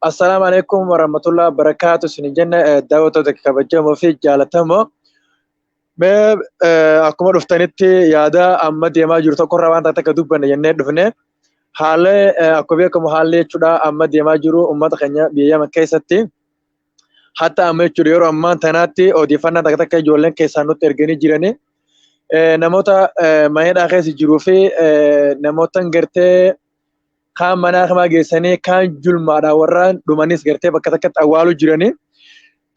Assalaamu alaikum warahmatullahi wabarakatuh. Isin jenna daawwattoota kabajamoo fi jaalatamoo. Mee akkuma dhuftanitti yaada amma deemaa jiru tokkorraa waan takka dubbanne jennee dhufne. Haalli akkuma beekamu haalli jechuudha amma deemaa jiru uummata keenya biyya Yaman keessatti. Hatta amma jechuudha yeroo ammaa tanaatti odeeffannaa takka takka ijoolleen keessaa nutti erganii jirani. Namoota maneedhaa keessa jiruu fi namoota gartee kaan manaa kamaa geessanii kaan julmaadhaan warraan dhumanis gartee bakka takkatti awwaaluu jiranii.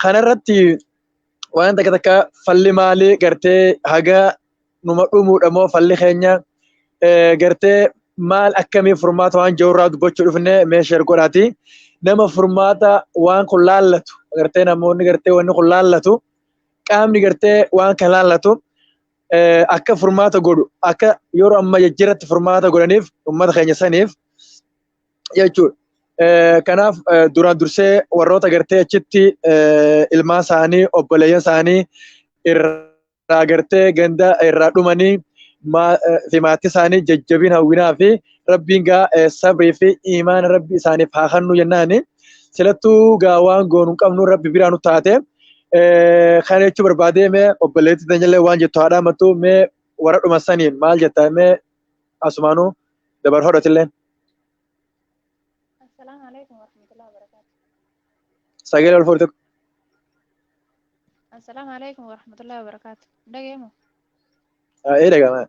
Kanarratti waan takka takka falli maalii gartee haga numa dhumuudha moo falli keenya gartee maal akkamii furmaata waan jirurraa dubbachuu dhufne mee share godhaati. Nama furmaata waan kun laallatu gartee namoonni gartee wanni kun laallatu qaamni gartee waan kan laallatu akka furmaata godhu akka yeroo amma jijjiirratti furmaata godhaniif uummata keenya saniif jechuudha. Kanaaf duraan dursee warroota gartee achitti ilmaan isaanii obboleeyyan isaanii irraa gartee ganda irraa dhumanii fi maatii isaanii jajjabina hawwinaa fi rabbiin gaa sabrii fi imaana rabbi isaaniif haa kennu jennaani. Silattuu gaa waan goonu hin qabnu rabbi biraa nu taate. Kana jechuu barbaadee mee obboleettii teenyallee waan jettu haadha amattu mee warra dhuma saniin maal jetta mee asumaanuu dabar hodhatillee. Assalaamu alaikum warahmatullahi wabarakatuh. Sagalee ol fuudhi tokko. Assalaamu alaikum warahmatullahi wabarakatuh. Dhageemu. Ee dhagama.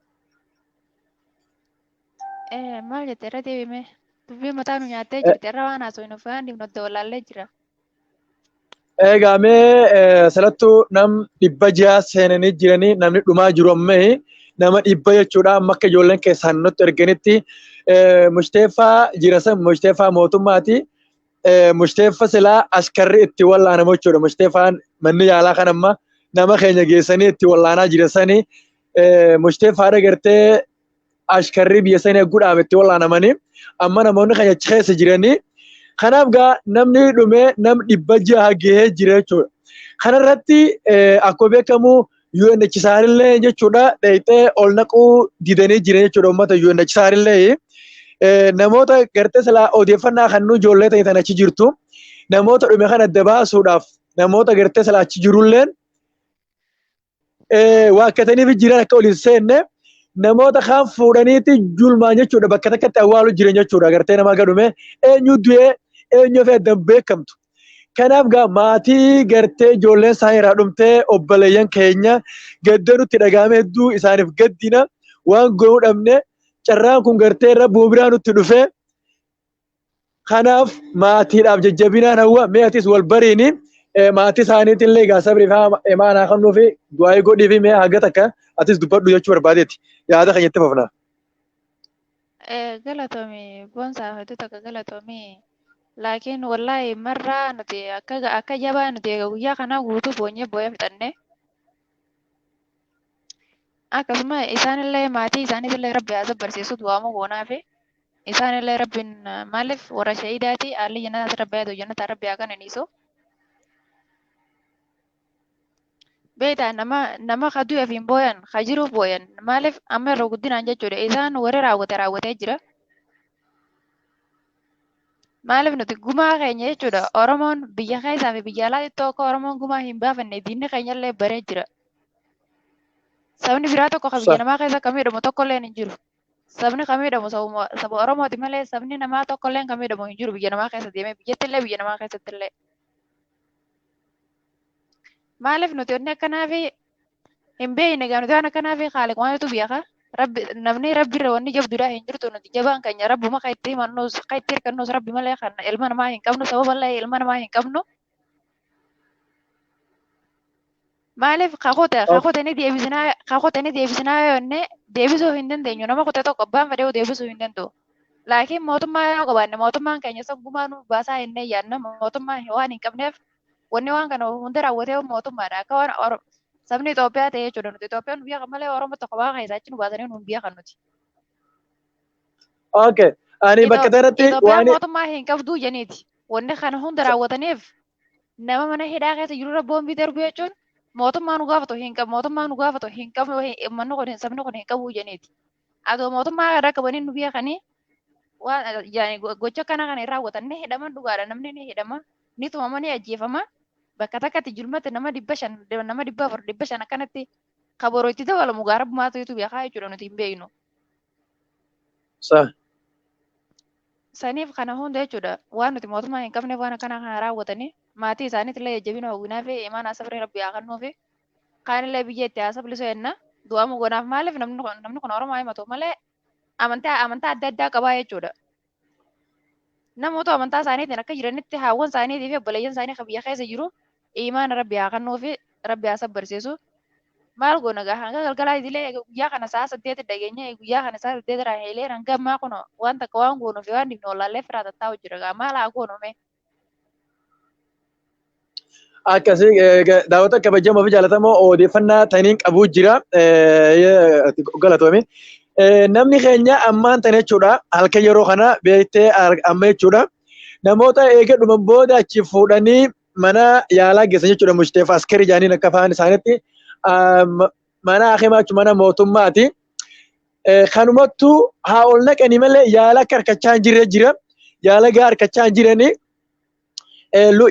Maal jette irra deebime? Dubbii mataa nu nyaattee jirti irra waan haasofnu waan dhibnu adda wallaallee jira. Egaa mee salattuu nam 600 seenanii jiranii namni dhumaa jiru amma nama 100 jechuudha amma akka ijoolleen keessaan nutti erganitti mushteeffaa jira san mushteeffaa mootummaati. Mushteeffa silaa askarri itti wallaanamu jechuudha. Mushteeffaan manni yaalaa kan amma nama keenya geessanii itti wallaanaa jira sanii mushteeffaadha gartee askarri biyya sanii eeguudhaaf itti wallaanamanii amma namoonni keenya achi keessa jiranii. Kanaaf gaa namni dhumee nam 600 gahee jira jechuudha. Kanarratti akkuma beekamu UNHCR illee jechuudha dheeyxee ol naquu didanii jiran jechuudha uummata UNHCR illee. Namoota gartee silaa odeeffannaa kan nu ijoollee ta'e tan achi jirtu namoota dhume kana adda baasuudhaaf namoota gartee silaa achi jirulleen waakkataniif jiran akka ol hin seenne namoota kaan fuudhaniiti julmaan jechuudha bakka takkatti awwaalu jiran jechuudha gartee nama gadhume eenyu du'ee eenyu fi addan beekamtu. Kanaaf gaa maatii gartee ijoolleen isaanii irraa dhumtee obboleeyyan keenya gadda nutti dhagahame hedduu isaaniif gaddina waan goonuu dhabne carraan kun gartee rabbuma biraa nutti dhufe. Kanaaf maatiidhaaf jajjabinaan hawwa mee atis wal bariini maatii isaaniitillee egaa sabrii fi imaanaa kennuu fi du'aayii godhii fi mee haga takka atis dubbadhu jechuu barbaadeeti yaada keenya itti fufna. Galatoomi boonsaa hedduu takka galatoomi. Laakiin wallaahi marraa nuti akka jabaa nuti guyyaa kanaa guutuu boonyee boo'ee fixanne. Akkasuma isaanillee maatii isaaniitillee rabbi haa sabbarsiisu du'aamuu goonaafi. Isaanillee rabbiin maaliif warra shahiidaati haalli jannataatti rabbi haa jannataa rabbi haa qananiisu. Beektaa nama ka du'eef hin booyan ka jiruuf booyan maaliif amma irra guddinaan jechuudha isaan warri raawwate raawwatee jira. Maaliif nuti gumaa keenya jechuudha Oromoon biyya keessaa fi biyya alaatti tokko Oromoon gumaa hin baafanne diinni keenyallee baree jira. Sabni biraa tokko kan biyya namaa keessa kan miidhamu tokkollee hin jiru. Sabni kan miidhamu saba Oromooti malee sabni namaa tokkollee kan miidhamu hin jiru biyya namaa keessa deemee biyyattillee biyya namaa keessattillee. Maaliif nuti wanni akkanaa fi hin beekne egaa nuti waan akkanaa fi haaliq waantu beeka. Rabbi namni rabbirra wanni jabduudha hin jirtu nuti jabaan keenya rabbuma kan itti himannus kan itti hirkannus rabbi malee kan ilma namaa hin qabnu sababallee ilma namaa hin qabnu. Maaliif kakute ni deebisinaa yoo jenne deebisuu hin dandeenyu nama kute tokko abbaan fedhe deebisuu hin danda'u. Laakiin mootummaa yoo qabaanne mootummaan keenya san gumaa nuuf baasaa jennee yaadna mootummaa waan hin qabneef wanni waan kana hunda raawwatee mootummaadha akka waan sabni Itoophiyaa ta'e jechuudha nuti Itoophiyaan biyya kan malee Oromoo tokko waa keessaa achi nu baasanii nuun biyya kan nuti. Okay. Ani bakka kanatti Itoophiyaan mootummaa hin qabduu jeniiti. Wanni kana hunda raawwataniif nama mana hidhaa keessa jirurra boombii darbu jechuun mootummaa nu gaafatu hin qabu mootummaa nu gaafatu hin qabu manni kun sabni kun hin qabu jeniiti. Atoo mootummaa irra qabanii nu beekanii Waan yaani gocha kana kana hin raawwatan, ni hidhaman dhugaadha, namni ni hidhama, ni tumama, ni ajjeefama. Bakka takkatti julmatti nama 500, nama 400, 500 akkanatti kaboroo itti dabalamu gaara bumaatu beekaa jechuudha, nuti hin beeknu. Sa. Saniif kana hunda jechuudha, waan nuti mootummaa hin qabneef waan akkana kana raawwatanii, maatii isaaniitillee jajjabina hawwinaa fi imaana sabrii rabbi haa kennuu fi kaanillee biyya itti haa sablisu jenna. Du'aamu gonaaf, maaliif namni kun Oromoo himatu malee amantaa adda addaa qabaa jechuudha. Namoota amantaa isaaniitiin akka jiranitti haawwan isaaniitii fi obboleeyyan isaanii kan biyya keessa jiru imaana rabbi haa kennuu fi rabbi haa sabbarsiisu. Maal goona gaa, hanga galgalaa idilee guyyaa kana sa'a 8 dhageenya, guyyaa kana sa'a 8 irraa heelee hanga ammaa kun waan takka waan goonuu fi waan dhibnu wallaallee firaa tattaa'u jira gaa, maal haa goonu mee? Akkasii daawwata kabajamoo fi jaallatamoo, odeeffannaa taniin qabu jira, galatoome. Namni keenya ammaan tan jechuudha, halkan yeroo kana beektee amma jechuudha, namoota eega dhuman booda achi fuudhanii mana yaalaa geessan jechuudha, mushteef askarii jaaniin akka afaan isaaniitti mana hakimaa jechuun mana mootummaati. Kanumattuu haa ol naqanii malee yaala akka harkachaa hin jirre jira. Yaala gahaa harkachaa hin jiranii.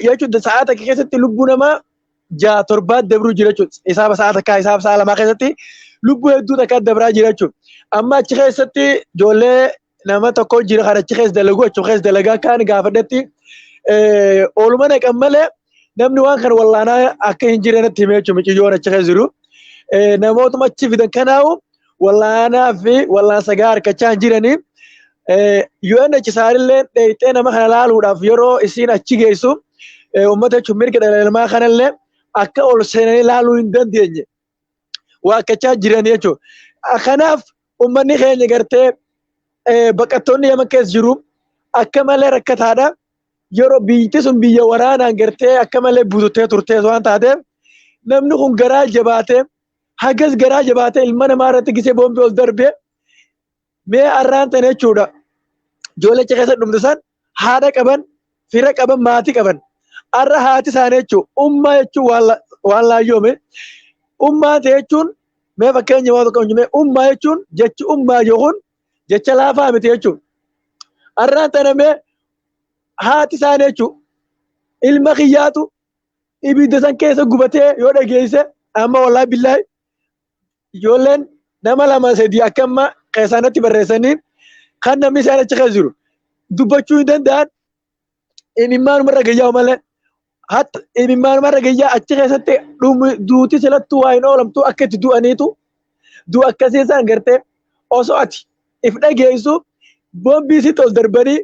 Jechuun sa'a takka keessatti lubbuu namaa ja'a torbaa dabruu jira jechuudha. Isaaba sa'a takkaa, isaaba sa'a lamaa keessatti lubbuu hedduu takka dabraa jira jechuudha. Amma achi keessatti ijoollee nama tokko jira kan achi keessa dalagu, achi keessa dalagaa kaan gaafadhetti, ooluma naqan malee namni waan kana wallaanaa akka hin jirre natti himee jechuudha miciyyoon achi keessa jiru. Namootuma achi fidan kanaawu wallaanaa fi wallaansa gahaa harkachaa hin jiranii. UNHCR illee dheeyxee nama kana laaluudhaaf yeroo isiin achi geessu, uummata jechuun mirga dhala namaa kanallee akka ol seenanii laaluu hin dandeenye waakkachaa jiran jechuudha. Kanaaf uummanni keenya gartee baqattoonni Yaman keessa jiru akka malee rakkataadha. Yeroo biyyi sun biyya waraanaan gartee akka malee bututtee turtee waan taateef, namni kun garaa jabaatee, hagas garaa jabaatee ilma namaa irratti gisee boombii ol darbee, mee arraan tana jechuudha. Ijoollee achi keessa dhumte san haadha qaban, fira qaban, maatii qaban. Arra haati isaanii jechuun ummaa jechuun waan laayyoome. Ummaa ta'e jechuun, mee fakkeenya waan tokko, mee ummaa jechuun, jechi ummaa jechuun jecha laafaa miti jechuun. Arraan tana mee haati isaanii jechuun ilma kiyyaatu ibidda san keessa gubatee yoo dhageesse, amma wallaahi billaahi ijoolleen nama lama sadii akka amma keessaanatti barreessanii kan namni isaan achi keessa jiru dubbachuu hin danda'an, imimmaanuma irra gayyaa malee, hatta imimmaanuma irra gayyaa achi keessatti duuti silattuu waa hin oolamtu, akka itti du'aniitu du'a akkasii isaan gartee osoo ati if dhageessu boombii sitti ol darbanii,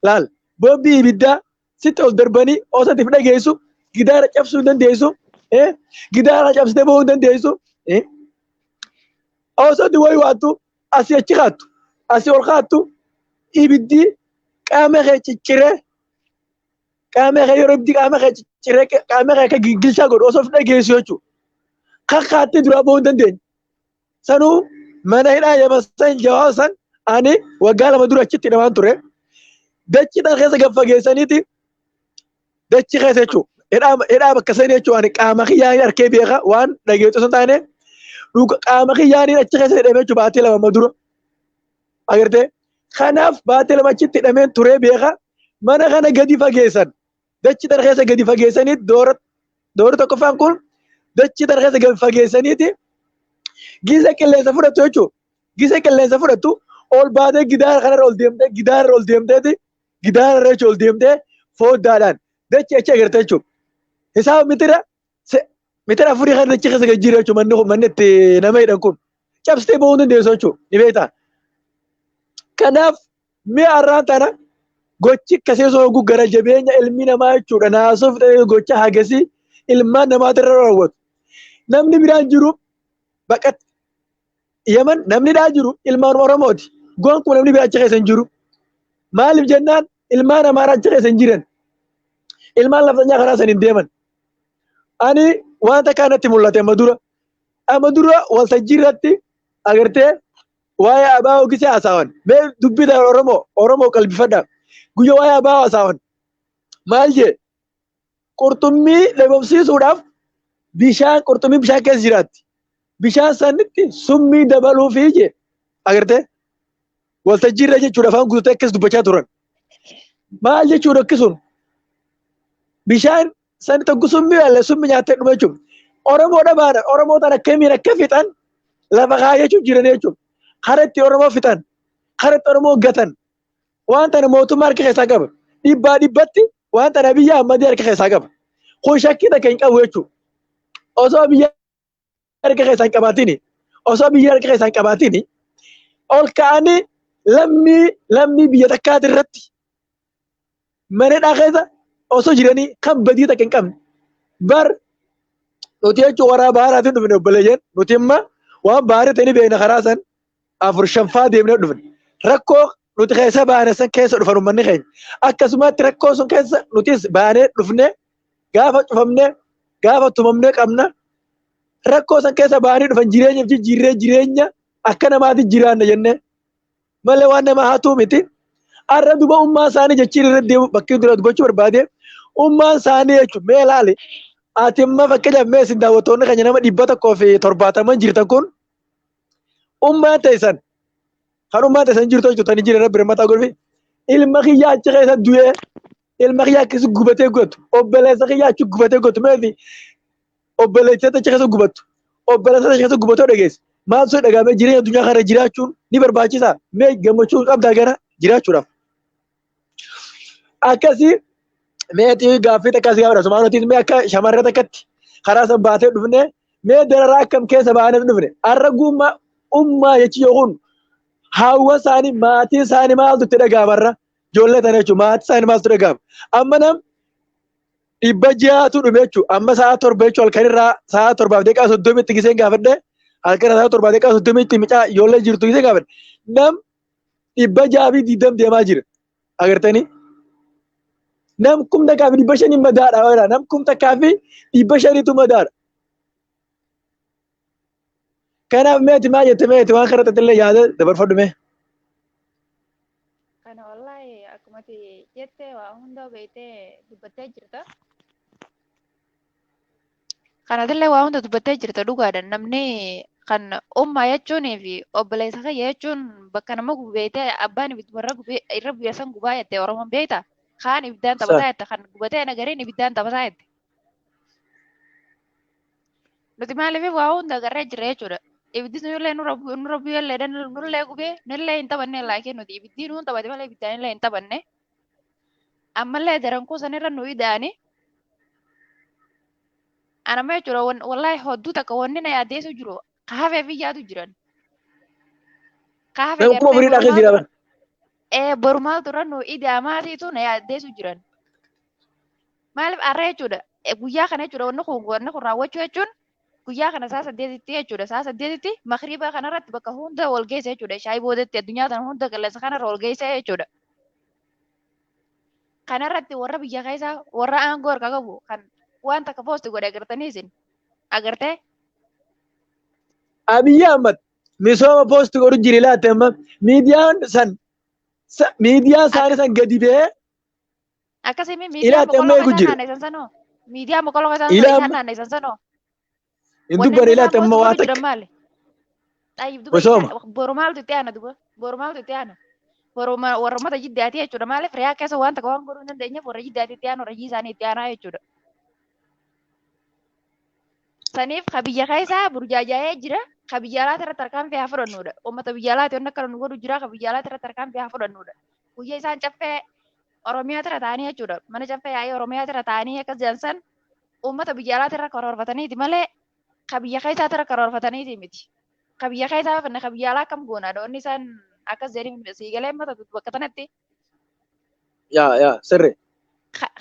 laal, boombii ibiddaa sitti ol darbanii osoo ati if dhageessu gidaara cabsuu hin dandeessu, gidaara cabsitee bahuu hin dandeessu, osoo ati wayi waattu asii achi kaattu, asii ol kaattu, ibiddi qaama kee cicciree, qaama kee yeroo ibiddi qaama kee cicciree qaama kee akka gingilchaa godhu osoo of dhageessu jechuudha. Kakkaattee duraa bahuu hin dandeenye. Sanuu mana hidhaa Yaman san jawaa san ani waggaa 2 dura achitti hidhamaan ture. Dachii tan keessa gad fageessaniiti dachii keessa jechuudha. Hidhaa bakka sanii jechuudha, ani qaama kiyyaan harkee beeka, waan dhageettu osoo hin taane dhuga, qaama kiyyaan achi keessa hidhamee jechuudha baatii 2 amma dura. Agartee, kanaaf baatii 2 achitti hidhameen turee beeka. Mana kana gadi fageessan, dachii tana keessa gadi fageessanii, doora doora tokkoffaan kun dachii tana keessa gadi fageessaniiti gisa qilleensa fudhattu jechuudha. Gisa qilleensa fudhattu ol baatee gidaara kanarra ol deemtee, gidaara ol deemteeti, gidaara irra jechuudha ol deemtee fooddaadhaan dachii achi agarte jechuudha. Hisaaba mitira 4 kan dachii keessa gad jira jechuudha, manni kun, manni itti nama hidhan kun. Cabsitee bahuu hin dandeessu jechuudha. Ni beektaa. Kanaaf mi'a har'aan tana gochi akkasii osoo gara jabeenya ilmi namaa jechuudha naasuuf ta'ee gocha hagasii ilmaan namaatirra raawwatu. Namni biraan jiru baqat Yaman namni dhaa jiru ilmaan Oromooti. Gonkumaa namni biraa achi keessa hin jiru. Maaliif jennaan ilmaan Amaaraa achi keessa hin jiran. Ilmaan laftanyaa karaa san hin deeman. Ani wanta kanatti mul'ate amma dura. Amma dura waltajjii irratti agartee waa'ee abaa gisee haasawan. Mee dubbii ta'e Oromoo Oromoo qalbifadha. Guyyaa waa'ee abaa haasawan. Maal jee, qurxummii dhabamsiisuudhaaf bishaan, qurxummii bishaan keessa jiraatti. Bishaan sanitti summii dabaluufi jee agartee. Waltajjii irra jechuudha afaan guutuu akkas dubbachaa turan. Maal jechuudha akki sun? Bishaan sani tokko summii alle summii nyaattee dhuma jechuudha. Oromoo dhabaadha. Oromoo tan akkamiin akka fixan lafa kaayyachuuf jiran jechuudha. Kara itti Oromoo fixan, kara itti Oromoo gatan, waan tana mootummaa harka keessaa qaba. Dhibbaa dhibbatti waan tana Abiyyi Ahmad harka keessaa qaba. Kun shakkii takka hin qabu jechuudha. Osoo Abiyyi harka keessaa hin qabaatini, osoo Abiyyi harka keessaa hin qabaatini, ol ka'anii lammii biyya takkaati irratti mana hidhaa keessa osoo jiranii kan badii takka hin qabne. Bar nuti jechuun waraa baharaatiin dhufne obboleeyyan, nuti amma waan baharii ta'anii beekna, karaa san afur shanfaa deemnee dhufne. Rakkoo nuti keessa baane san keessa dhufan uummanni keenya. Akkasumatti rakkoo sun keessa nutis baanee dhufne, gaafa cufamne, gaafa tumamne qabna. Rakkoo san keessa baanee dhufan, jireenyaaf jijjiirree jireenya akka namaatti jiraanna jennee malee waan nama hatuu miti. Har'a duba ummaa isaanii jechiin irra deemu bakkee dura dubbachuu barbaade, ummaan isaanii jechuun mee ilaali. Ati amma fakkeenyaaf mee isin daawwattoonni keenya nama 170 jirtan kun, ummaan teessan kan ummaan teessan jirtu jechuudha tani jira, rabbi mataa godhi, ilma kiyya achi keessa du'ee, ilma kiyya akkasi gubatee gubatu, obboleessa kiyya achi gubatee gubatu, meeti obboleessa achi keessa gubattu, obboleessa achi keessa gubatoo dhageesse, maal sun dhagaamee jireenya addunyaa kana jiraachuun ni barbaachisaa? Mee gammachuu qabdaa gara jiraachuudhaaf? Akkasii meetii gaaffii takka si gaafadha sumaanotiin, mee akka shamarree takkatti karaa san baatee dhufne, mee dararaa akkam keessa baanee dhufne, har'a guummaa ummaa jechi yookuun haawwan isaanii, maatii isaanii maaltu itti dhaga'amarra? Ijoollee tana jechuun maatii isaanii maaltu dhaga'ama? Amma nam 600tu dhume jechuudha. Amma sa'a 7 jechuun halkanirraa sa'a 7:30tti giseen gaafadhe, halkan sa'a 7:30tti micaa ijoollee jirtu giseen gaafadhe, nam 620 deemaa jira. Agartanii? Nam 1500 madaadha. Nam 1500tu madaadha. Kanaaf meeti maal jette? Meeti waan kana illee yaada dabarfadhu mee. Kana wallaahi akkuma ati jette waa hunda beektee dubbattee jirta. Kanatillee waa hunda dubbattee jirta, dhugaadha. Namni kan ummaa jechuunii fi obboleessa kiyya jechuun bakka nama gubeetee abbaan ibidduma irra gubee irra bu'e san gubaa jette Oromoon, beekta. Kaan ibiddaan taphataa jette, kan gubatee nagariin ibiddaan taphataa jette. Nuti maaliif waa hunda agarree jirra jechuudha. Ibiddi sunillee nurra bu'ellee nurra gubee nullee hin taphanne, laakiin nuti ibiddi nuun taphate malee ibiddaan illee hin taphanne. Ammallee darankuu sanirra nu ida'anii. Anamma jechuudha, wallaahi hodduu takka wanni na yaaddeessu jiru kaafee fi yaadu jiran. Kaafee Nam kuma afurii dhaqee jira bara. Ee, borumaal turan nu ida'amaatiitu na yaaddeessu jiran. Maaliif har'a jechuudha, guyyaa kana jechuudha, wanni kun raawwachuu jechuun guyyaa kana sa'a 8tti jechuudha, sa'a 8tti makriiba kanarratti bakka hunda wal geessa jechuudha, shaayii boodatti addunyaa tana hunda qilleensa kanarra wal geessa jechuudha. Kanarratti warra biyya keessaa warra aangoo harka qabu kan waan takka post godhe agartanii isin agartee. Abiyyi Ahmad misooma post godhu jiri laate? Amma miidiyaan san, miidiyaan isaanii san gadi ba'ee Akkasii miidiyaa ilaate amma boqqolloo eegu keessaa jira. Naanneessan sanoo, miidiyaa boqqolloo keessaa Ilaa isaan amma naanneessan sanoo. Hin Wanni dubbanne isaan ilaate amma post waa godhu jiran takka. maali? Xayyib duba Misooma. Boru maaltu itti aana duba? Boru maaltu itti aana? Boru warra uummata jiddaati jechuudha. Maaliif riyaa keessa waan takka waan godhuu hin dandeenyeef warra jiddaati itti aanu, hojii isaanii itti aanaa jechuudha. Saniif ka biyya keessaa burjaajaa'ee jira. Ka biyya alaati irratti tarkaanfii haa fudhannudha. Uummata biyya alaati wanni akkana nu godhu jira. Ka biyya alaati irratti tarkaanfii haa fudhannudha. Guyyaa isaan caffee Oromiyaa irra ta'anii jechuudha. Mana caffee yaa'ii Oromiyaa irra ta'anii akkas jedhan san uummata biyya alaati irra karoorfataniiti malee ka biyya keessaati irra karoorfataniiti miti. Ka biyya keessaa finne, ka biyya alaa akkam goonaadha? Wanni isaan akkas jedhanii siigalee mata bakka tanatti. Yaa yaa, sirri.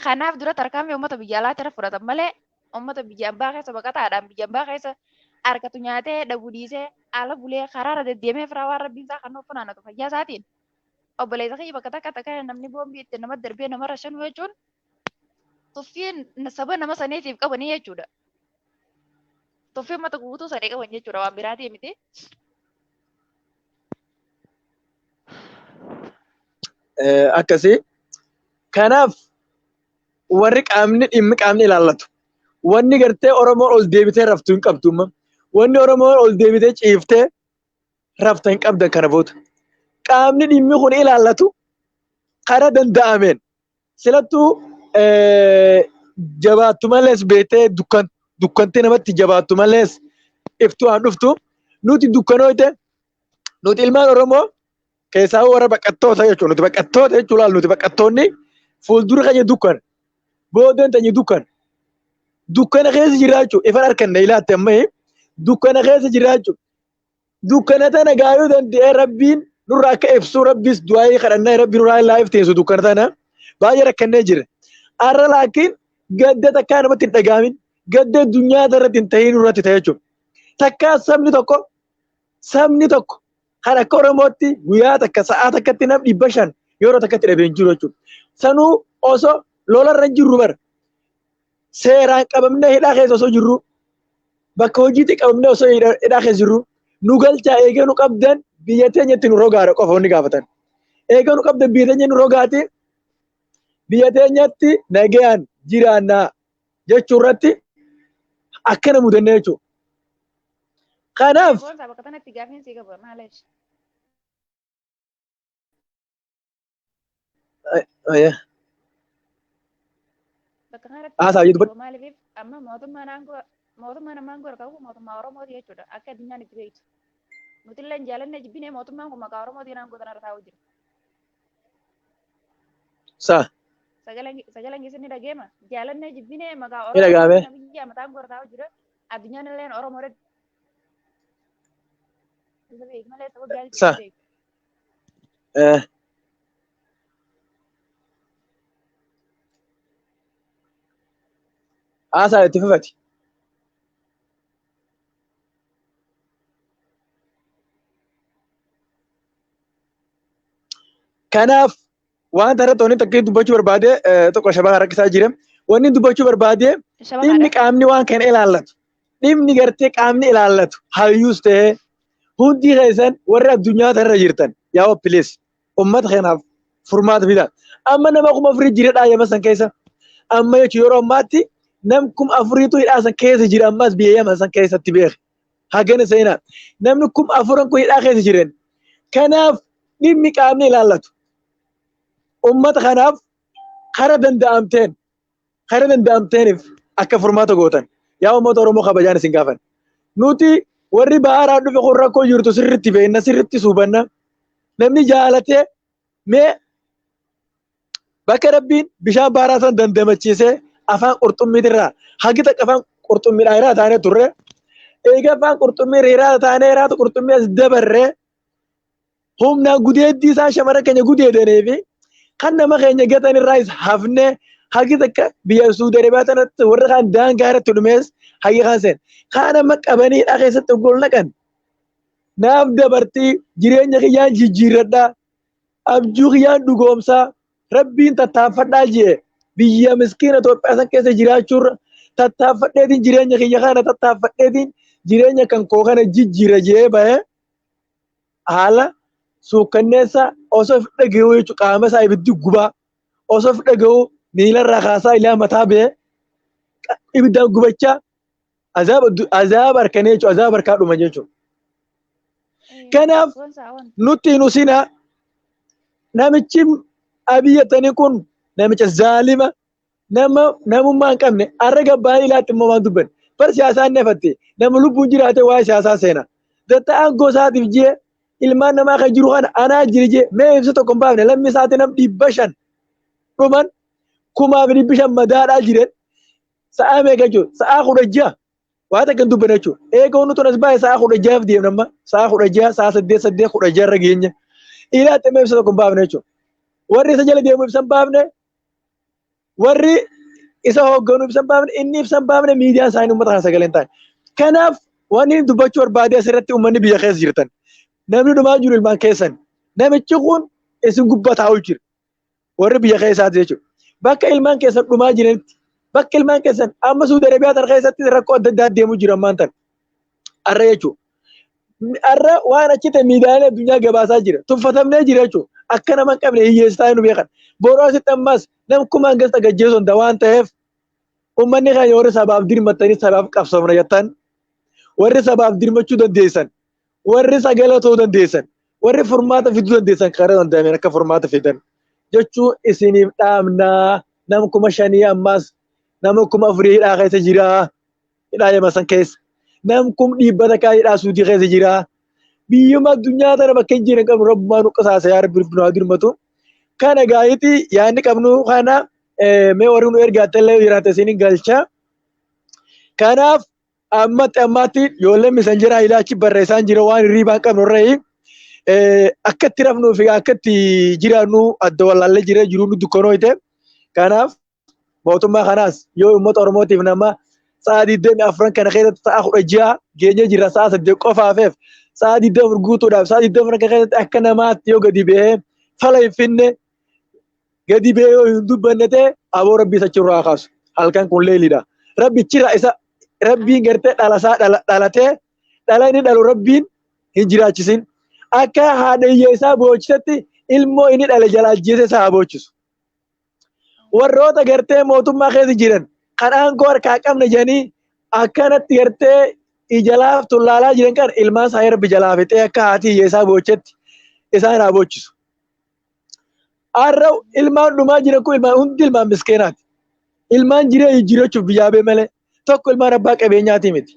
Kanaaf dura tarkaanfii uummata biyya alaati irra fudhatan malee uummata biyya ambaa keessa baqataadhaan biyya ambaa keessa harkatu nyaatee dhabuu dhiisee ala bulee karaarra deddeemee firaa waan rabbiin isaa kan nuuf funaanatu fayyaa isaatiin. Obboleessa kiyya bakka takka takka namni boombii itti nama darbee namarra shanuu jechuun tuffiin saba nama saniitiif qabanii jechuudha. Tuffii uummata guutuu sanii qaban jechuudha, waan biraatii miti. Akkasii. Kanaaf warri qaamni dhimmi qaamni ilaallatu. Wanni gartee Oromoon ol deebitee raftu hin qabdu amma. Wanni Oromoon ol deebitee ciiftee rafta hin qabdan kana booda. Qaamni dhimmi kun ilaallatu karaa danda'ameen silattuu jabaattu malees beektee dukkantee namatti jabaattu malees iftuu haan dhuftu. Nuti dukkanooyte, nuti ilmaan Oromoo keessaa warra baqattoota jechuudha. Nuti baqattoota jechuudha. Nuti baqattoonni fuuldura keenya dukkana, boodeen teenya dukkana. Dukkana keessa jiraachuu ifan harkanne ilaatte amma dukkana keessa jiraachuu. Dukkana tana gaayuu danda'ee Rabbiin nurraa akka ibsu Rabbis du'aayii kadhannaa Rabbi nurraa illaa ifteessu dukkana tana baay'ee rakkannee jira. Har'a laakiin gadda takkaa namatti hin dhaga'amin, gadda addunyaa irratti hin ta'in nurratti ta'e jechuudha. Takkaa sabni tokko kan akka Oromootti guyyaa takka sa'aa takkatti nam 500 yeroo takkatti dhabee hin jiru jechuudha. Sanuu osoo lolarra hin jirru bara. Seeraan qabamnee hidhaa keessa osoo jirru, bakka hojiitti qabamnee osoo hidhaa keessa jirru, nu galchaa, eegee nu qabdan biyya teenyatti nu rogaadha qofa wanni gaafatan. Eegee nu qabdan biyya teenya nu rogaati, biyya teenyatti nagayaan jiraannaa jechuu irratti akkana mudannee jechuudha. Kanaaf Boonsaa, bakka kanatti gaafiin sii qaba, maaliif? Bakka kanatti Haasaa gaafiin sii dubbadhu. qaba, maaliif amma mootummaan amma aangoo harkaa qabu mootummaa Oromooti jechuudha, akka addunyaan itti beektu. Nuti illee jaalanne jibbinee mootummaan kun maqaa Oromootiin aangoo kanarra taa'u jira. Sa. Sagaleen keessan ni dhageema. Jaalannee jibbinee maqaa Ni dhagahame. Oromootiin biyya mataa aangoo irra taa'u jira. Addunyaan illee Oromoo irratti beeku malee saba biraatti Sa. beeku. Haasaa itti fufati. Kanaaf wanta irratti wanni takka dubbachuu barbaade tokko shabaka rakkisaa jira. Wanni dubbachuu barbaade dhimmi Shabakaadha. Qaamni waan kana ilaallatu. Dhimmi gartee qaamni ilaallatu hayyuus ta'ee hundi keessan warri addunyaa irra jirtan, yaa please, ummata kanaaf furmaata fidaa. Amma nama 4000 jira dhaayama san keessa. Amma jechuun yeroo ammaatti nam 4000tu hidhaa san keessa jira, ammas biyya Yaman san keessatti beeka. Hagana seenaa. Namni 4000 kun hidhaa keessa jiran. Kanaaf dhimmi qaamni ilaallatu ummata kanaaf kara danda'amteeniif akka furmaata gootan yaa uummata Oromoo kabajaan isin gaafan. Nuti warri baharaa dhufe kun rakkoo jirtu sirritti beekna, sirritti suubanna. Namni jaalatee mee bakka Rabbiin bishaan baharaa san dandamachiisee afaan qurxummiitirraa hagi takka afaan qurxummiidhaa hiraa taanee turre. Eega afaan qurxummii hiraa taanee hiraatu qurxummii as dabarree humnaan gudeeddii isaan shamarran keenya gudeedanii fi kan nama keenya gatan irraa hafnee hagi takka biyya Suudi Arabiyaa tanatti warra kaan daangaa irratti dhumees hagi kaan seen. Kaan amma qabanii hidhaa keessatti gol naqan. Naaf dabartii jireenya kiyyaan jijjiirradhaa. Abjuu kiyyaan dhugoomsaa. Rabbiin tattaaffadhaa jee biyya miskiina Itoophiyaa san keessa jiraachuurra tattaaffadheetiin jireenya kiyya kana tattaaffadheetiin jireenya kan koo kana jijjiira jee bahee haala suukkanneessa osoo of dhaga'uu jechuun qaama isaa ibiddi gubaa osoo of dhaga'uu miilarraa kaasaa ilaa mataa ba'ee ibiddaan gubachaa azaaba harkanii jechuudha, azaaba harkaa dhuma jechuudha. Kanaaf nutti hin usinaa. Namichi abiyyatanii kun namicha zaalima, nama namummaa hin qabne. Har'a gabbaan ilaatti immoo waan dubbanne bar siyaasaan nefatte nama lubbuun jiraate waa'ee siyaasaa seena. Datta'aan gosaatiif jee ilmaan namaa kan jiru kana anaa jiri jee mee ibsa tokko hin baafne. Lammi isaati nam 500 dhuman, 5,500 madaadhaa jiran. Sa'aa meeqa jechuudha? Sa'aa 16 waa takka hin dubbanne jechuudha. Eega wanni tun as baay'ee sa'aa 16f deemna, amma sa'aa 16, sa'aa 8, 8 16 irra geenya. Ilaatti amma ibsa tokko hin baafne jechuudha. Warri isa jala deemu ibsa hin baafne, warri isa hoogganu ibsa hin baafne, inni ibsa hin baafne, miidiyaan isaanii uummata kana sagalee hin taane. Kanaaf wanni inni dubbachuu barbaade asirratti, uummanni biyya keessa jirtan, namni dhumaa jiru ilmaan keessan, namichi kun isin gubbaa taa'u jira, warri biyya keessaati jechuudha. Bakka ilmaan keessan dhumaa jiranitti, bakka ilmaan keessan amma Suudi Arabiyaa tan keessatti rakkoo adda addaa deemu jira ammaan tan. Har'a jechuudha. Har'a waan achi ta'e miidiyaaleen addunyaa gabaasaa jira. Tuffatamnee jira jechuudha. Akka nama hin qabne hiyyeessa taa'ee nu beekan. Boroo asitti ammas nam kumaan gasta gajjeessu hunda waan ta'eef, uummanni keenya warri sabaaf dirmattanii sabaaf qabsoomna jettan, warri sabaaf dirmachuu dandeessan, warri sagalee ta'uu dandeessan. Warri furmaata fiduu dandeessan karaa danda'ameen akka furmaata fidan jechuun isiniif dhaamnaa. Nama 5,000 ammaas nama 4,000 hidhaa keessa jira. Hidhaa Yaman san keessa. Nama 100,000 hidhaa Suudii keessa jira. Biyyuma addunyaa tana bakka hin jirre qabnu rabbumaa nu qisaasa yaa rabbi nu haa dirmatu. Kana gaayiti yaadni qabnu kana mee warri nu ergaatte illee jiraate isinin galcha. Kanaaf ammatti ammaatti ijoolleen misanjiraa ilaachi barreessaan jira waan hirriibaa hin qabnu irra akka itti rafnuu fi akka itti jiraannu adda wallaallee jira jiruu nu dukkanooyte. Kanaaf mootummaa kanaas yoo uummata Oromootiif nama sa'a 24 kana keessatti sa'a 16 geenyee jirra sa'a 8 qofaafeef sa'a 24 guutuudhaaf sa'a 24 kana keessatti akka namaatti yoo gadi ba'ee fala hin finne gadi ba'ee yoo hin dubbanne ta'e aboo rabbii isa achirraa kaasu. Halkan kun leelidha. Rabbi chira isa rabbiin gartee dhala isaa dhalatee dhala inni dhalu rabbiin hin jiraachisin. Akka haadha hiyyeessaa boochisetti ilmoo inni dhale jalaa ajjeese isaa haa boochisu. Warroota gartee mootummaa keessa jiran kan aangoo harkaa qabna jedhanii akkanatti gartee ija laaftuun laalaa jiran kan ilmaan isaanii rabbi jalaa fixee akka haati hiyyeessaa boochetti isaan haa boochisu. Har'a ilmaan dhumaa jiran kun ilmaan hundi ilmaan miskeenaati. Ilmaan jireenya jirachuuf biyyaa bee malee tokko ilmaan abbaa qabeenyaati miti.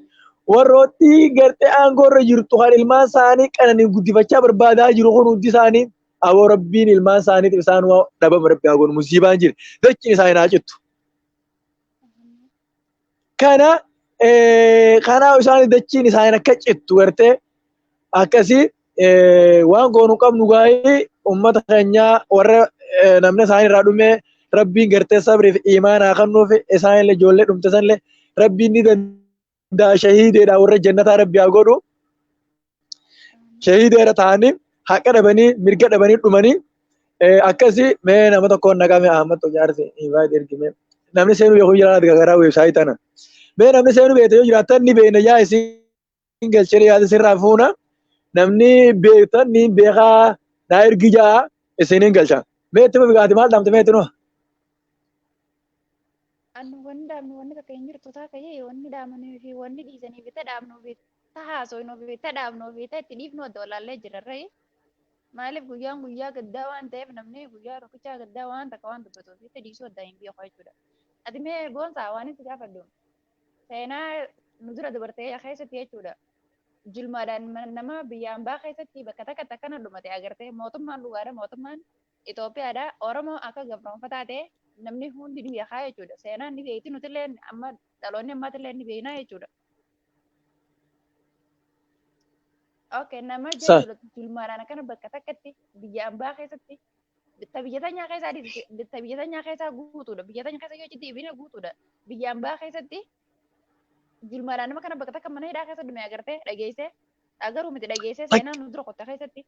Warrooti gartee aangoo irra jirtu kan ilmaan isaanii qananiin guddifachaa barbaadaa jiru kun hundi isaanii aboo rabbiin ilmaan isaaniitiif isaan waa dhabama rabbi haa godhu musiibaan jira. Dachiin isaanii haa cittu. Kana kanaaf isaan dachiin isaanii akka cittu gartee akkasii waan goonu qabnu gaa'ii uummata keenyaa warra namni isaanii irraa dhume rabbiin gartee sabriif imaanaa haa kennuuf isaanillee ijoollee dhumte sanillee rabbiin ni danda'a shahiideedha warra jannataa rabbi haa godhu. Shahiideedha ta'anii haqa dhabanii mirga dhabanii dhumanii akkasii mee nama tokkoon naqame Ahmad Jaarsi invite ergime namni seenuu beeku jiraata garaa weebsaayitii tana. Mee namni seenuu beekte yoo jiraattan ni beekna yaa isin galchee yaada sirraa fuuna namni beektan ni beekaa naa ergi jaa isiniin galcha. Mee itti fufi maal dhaamte mee itti nuha? Annu wanni dhaabnu wanni takka hin jirtu ta'a ka'ee wanni dhaamanii fi wanni dhiisanii fi ta dhaabnuu fi ta haasofnuu fi ta dhaabnuu fi ta itti dhiifnu adda walaallee jirra ra'e. Maaliif guyyaan guyyaa gaddaa waan ta'eef namni guyyaa tokkichaa gaddaa waan takka waan dubbatuu fi ta dhiisuu adda hin beeku jechuudha. Ati mee boonsaa waan itti gaafadhu seenaa nu dura dabartee keessatti jechuudha. Julmaadhaan nama biyya ambaa keessatti bakka takka akkana dhumate agartee mootummaan dhugaadha mootummaan Itoophiyaadha Oromoo akka gabroonfataa ta'e namni hundi ni beekaa jechuudha. Seenaan ni beekti nutillee amma dhaloonni ammaatillee ni beeknaa jechuudha. Okay, nama jechuudha julmaadhaan akkana bakka takkatti biyya ambaa keessatti ta biyya tanyaa keessaa ta biyya tanyaa keessaa guutuudha. Biyya tanya keessa yoo jetti ibina guutuudha. Biyya ambaa keessatti julmaadhaan nama kana bakka takka mana hidhaa keessa dhume agartee dhageessee agaruu miti dhageessee seenaa nu dura qotte keessatti.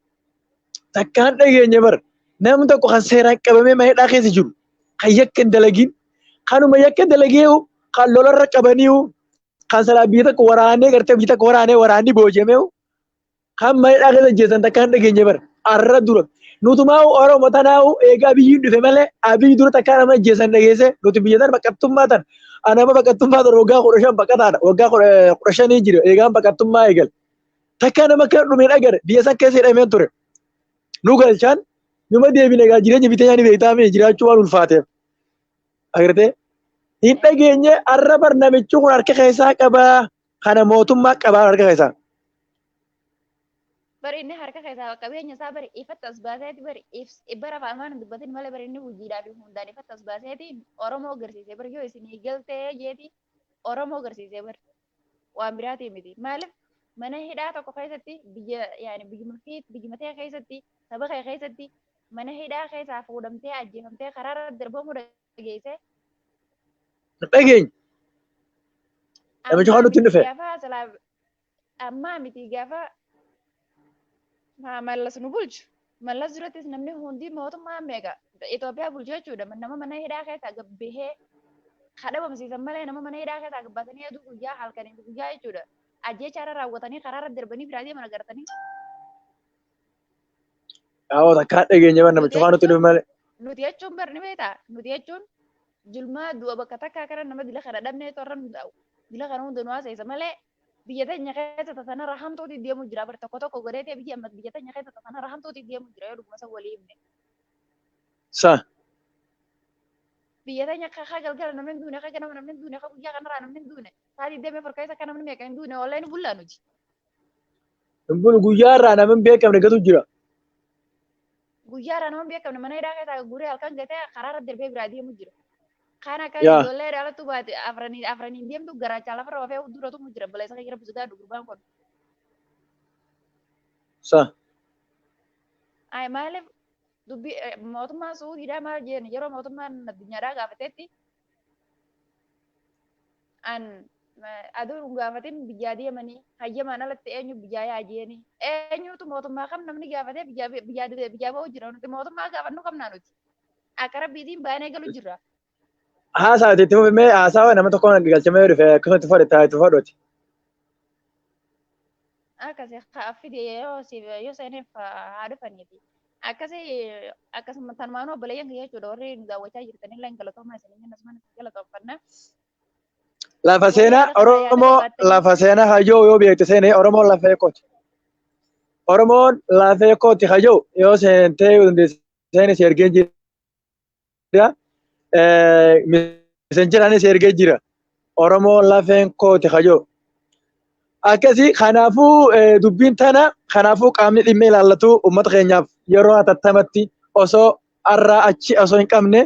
Takkaan dhageenye bar namni tokko kan seeraan qabamee mana hidhaa keessa jiru kan yakka hin dalagin kanuma yakka dalageehu kan lolarra qabaniihu kan silaa biyya tokko waraanee gartee biyya tokko waraanee waraanni booji'ameehu kan mana hidhaa keessa jeessan takkaan dhageenye bar arra dura nutumaa Oromoo tanaa'u eegaa biyyiin dhufe malee abiyyi dura takkaa nama ajjeesan dhageesse nuti biyya tan baqattummaa tan anama baqattummaa tan waggaa 15 baqataadha waggaa 15 jira eegaan baqattummaa eegal takkaa nama kan dhume dhagare biyya san keessa hidhameen ture nu galchaan numa deebine egaa jireenya bitee nyaanni beektaa mee jiraachuu waan ulfaateef agartee hin dhageenye arra bar namichi kun harka keessaa qabaa kana mootummaa qabaa harka keessaa. Bari inni harka keessaa qabeenya isaa bari ifatti as baaseeti bari bara afaan afaan dubbatin malee bari inni hojiidhaa fi hundaan ifatti as baaseeti Oromoo agarsiisee bari yoo isinii galtee jeeti Oromoo agarsiisee bari waan biraatii miti. Maaliif mana hidhaa tokko keessatti biyya yaani biyyuma fi biyyuma ta'e keessatti saba kee keessatti mana hidhaa keessaa fuudhamtee ajjeefamtee karaa irra darbamuu dhageessee. Dhageenye. Namichi waan nutti hin dhufe. Gaafa silaa ammaa miti gaafa mallas nu bulchu. Mallas durattis namni hundi mootummaa meeqa Itoophiyaa bulchu jechuudha. Nama mana hidhaa keessaa gabbahee kadhabamsiisan malee nama mana hidhaa keessaa gabbaatanii aduu guyyaa halkanii guyyaa jechuudha. Ajjeecha irra raawwatanii karaa irra darbanii biraa deeman agartanii. Yaa'oo takkaa dhageenye bar namichi waan nutti dhufe malee. Nuti jechuun bar ni beektaa? Nuti jechuun julmaa du'a bakka takkaa kana nama dila kana dhabnee torra nu dila kana hunda nu haasa'isa malee Biyya teenya keessa tasanarra hamtuuti deemu jira bar tokko tokko godheetee biyya amma biyya teenya keessa tasanarra hamtuuti deemu jira yoo dhuguma san walii himne. Sa. Biyya teenya akka galgala namni hin duune, akka ganama namni hin duune, akka guyyaa kanarraa namni hin duune. Sa'aatii 24 keessa akka namni meeqa hin duune wallee ni bullaa nuti. Hin bulu guyyaa irraa namni hin beekamne gatu jira. Guyyaa irraa nama hin beekamne mana hidhaa keessaa guuree halkan gatee karaa irra darbee biraa deemu jira. Kan akka ijoollee dhaalattu baate afranii afraniin deemtu garaachaa lafarra wafee duratu mu jira bala isa jira bisotaa gurbaan kun. Sa. Ay maaliif dubbii mootummaan Suudiidhaa maal jeen yeroo mootummaan addunyaadhaa gaafatetti an aduun hin gaafatin biyyaa deemanii hayyamaan alatti eenyu biyyaa yaa jeeni eenyutu mootummaa kam namni gaafatee biyyaa biyyaa biyyaa ba'u jira nuti mootummaa gaafannu qabnaa nuti akka rabbiitiin baanee galu jirra. Haasaa itti fufi mee haasaa nama tokko galchamee dhufe akkasuma itti fudhate itti fudhate. Akkasi fide yoo yoo seeneef haa dhufaniiti. Akkasi akkasuma tanumaan obboleeyyan kiyya jechuudha warri nu daawwachaa jirtanillee galatoomaa isin jenna asumaan isin galatoomfanna. Lafa seenaa Oromoo lafa seenaa hayyoo yoo beekte seenee Oromoon lafee kooti. Oromoon lafee kooti hayyoo yoo seentee dandeesse si ergee jira. Miseenjiraanis ergee jira. Oromoon lafeen kooti hayyoo. Akkasii kanaafuu dubbiin tana kanaafuu qaamni dhimma ilaallatu uummata keenyaaf yeroo hatattamatti osoo arraa achi osoo hin qabne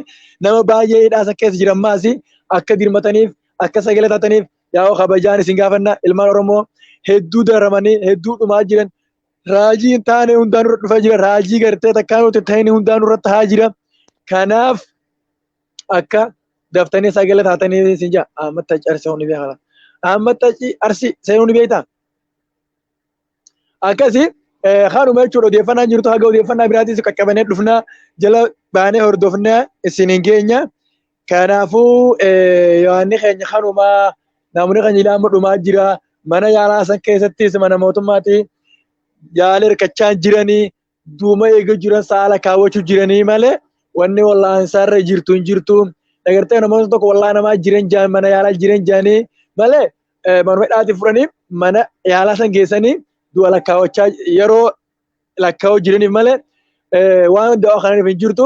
nama baay'ee hidhaasa keessa jiran maasi akka dirmataniif akka sagalee taataniif yaa'oo kabajaan isin gaafanna ilmaan Oromoo hedduu daramanii hedduu dhumaa jiran raajii hin taane hundaan nurra dhufaa jira raajii gartee takkaan nuti ta'in hundaan nurra tahaa jira kanaaf akka daftanii sagalee taatanii isin jaa ammatti achi arsii ni beekala ammatti achi arsii seenuu ni beektaa akkasi kanuma jechuudha odeeffannaan jirtu haga odeeffannaa biraatis qaqqabanee dhufna jala baanee hordofna isin hin geenya. Kanaafuu yohaanni keenya kanuma namni keenya ilaamu dhumaa jira. Mana yaalaa san keessattis mana mootummaati yaala hirkachaa jiranii duuma eeguu jiran saala kaawwachuu jiranii malee wanni wallaansaarra jirtu hin jirtu. Agartee namoonni tokko wallaanamaa jiran jaan mana yaalaa jiran jaanii malee manuma hidhaatti furanii mana yaalaa san geessanii du'a lakkaawwachaa yeroo lakkaawuu jiraniif malee waan du'a kananiif hin jirtu.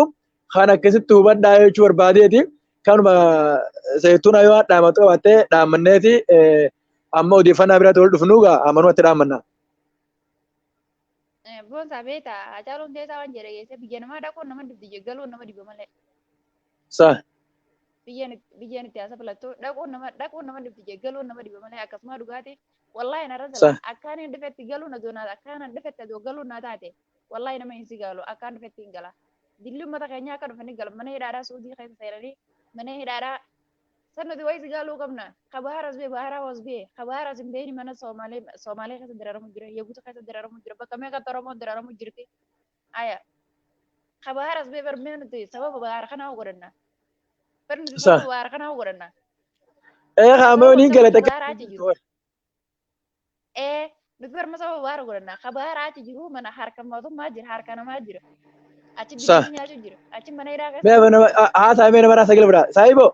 Kan akkasitti hubadhaa jechuu barbaadeeti. Kanuma sayituun yoo dhaamatu qabaattee dhaammanneeti amma odeeffannaa biraatti wal dhufnu gaa ammanumatti dhaammanna. Boonsaa beektaa Hacaaluun Hundeessaa waan jedhe geessee biyya namaa dhaquun nama dibdi galuun nama dhiba malee. Sa. Biyyeen itti haasa filattu dhaquun nama dibdi galuun nama dhiba malee akkasuma dhugaatii wallaahi narra sala akkaan hin dhufetti galuun adoo naa akkaan hin dhufetti adoo galuun naa taate wallaahi nama hin sigaalu akkaan dhufetti hin gala. Dilli uummata keenyaa akka dhufanii galu mana hidhaadhaa suudii keessa seenanii mana hidhaadhaa san nuti wayii sigaaluu qabna. Kabaaras bee baaraa bee kabaaras hin beeni mana Soomaalee Soomaalee keessa dararamu jira Yebuuta keessa dararamu jira bakka meeqatti Oromoon dararamu jirti. Aya kabaaras bee barmee nuti sababa baara kanaa godhanna. Bar nuti sababa baara kanaa godhanna. Ee haamee ni galata. Ee nuti barma sababa baara godhanna. Kabaara achi jiru mana harka mootummaa jira harka namaa jira. Achi bineensi nyaachuu jira. Achi mana hidhaa keessa. Mee nama haasaa mee nama sagalee biraa. Saayiboo.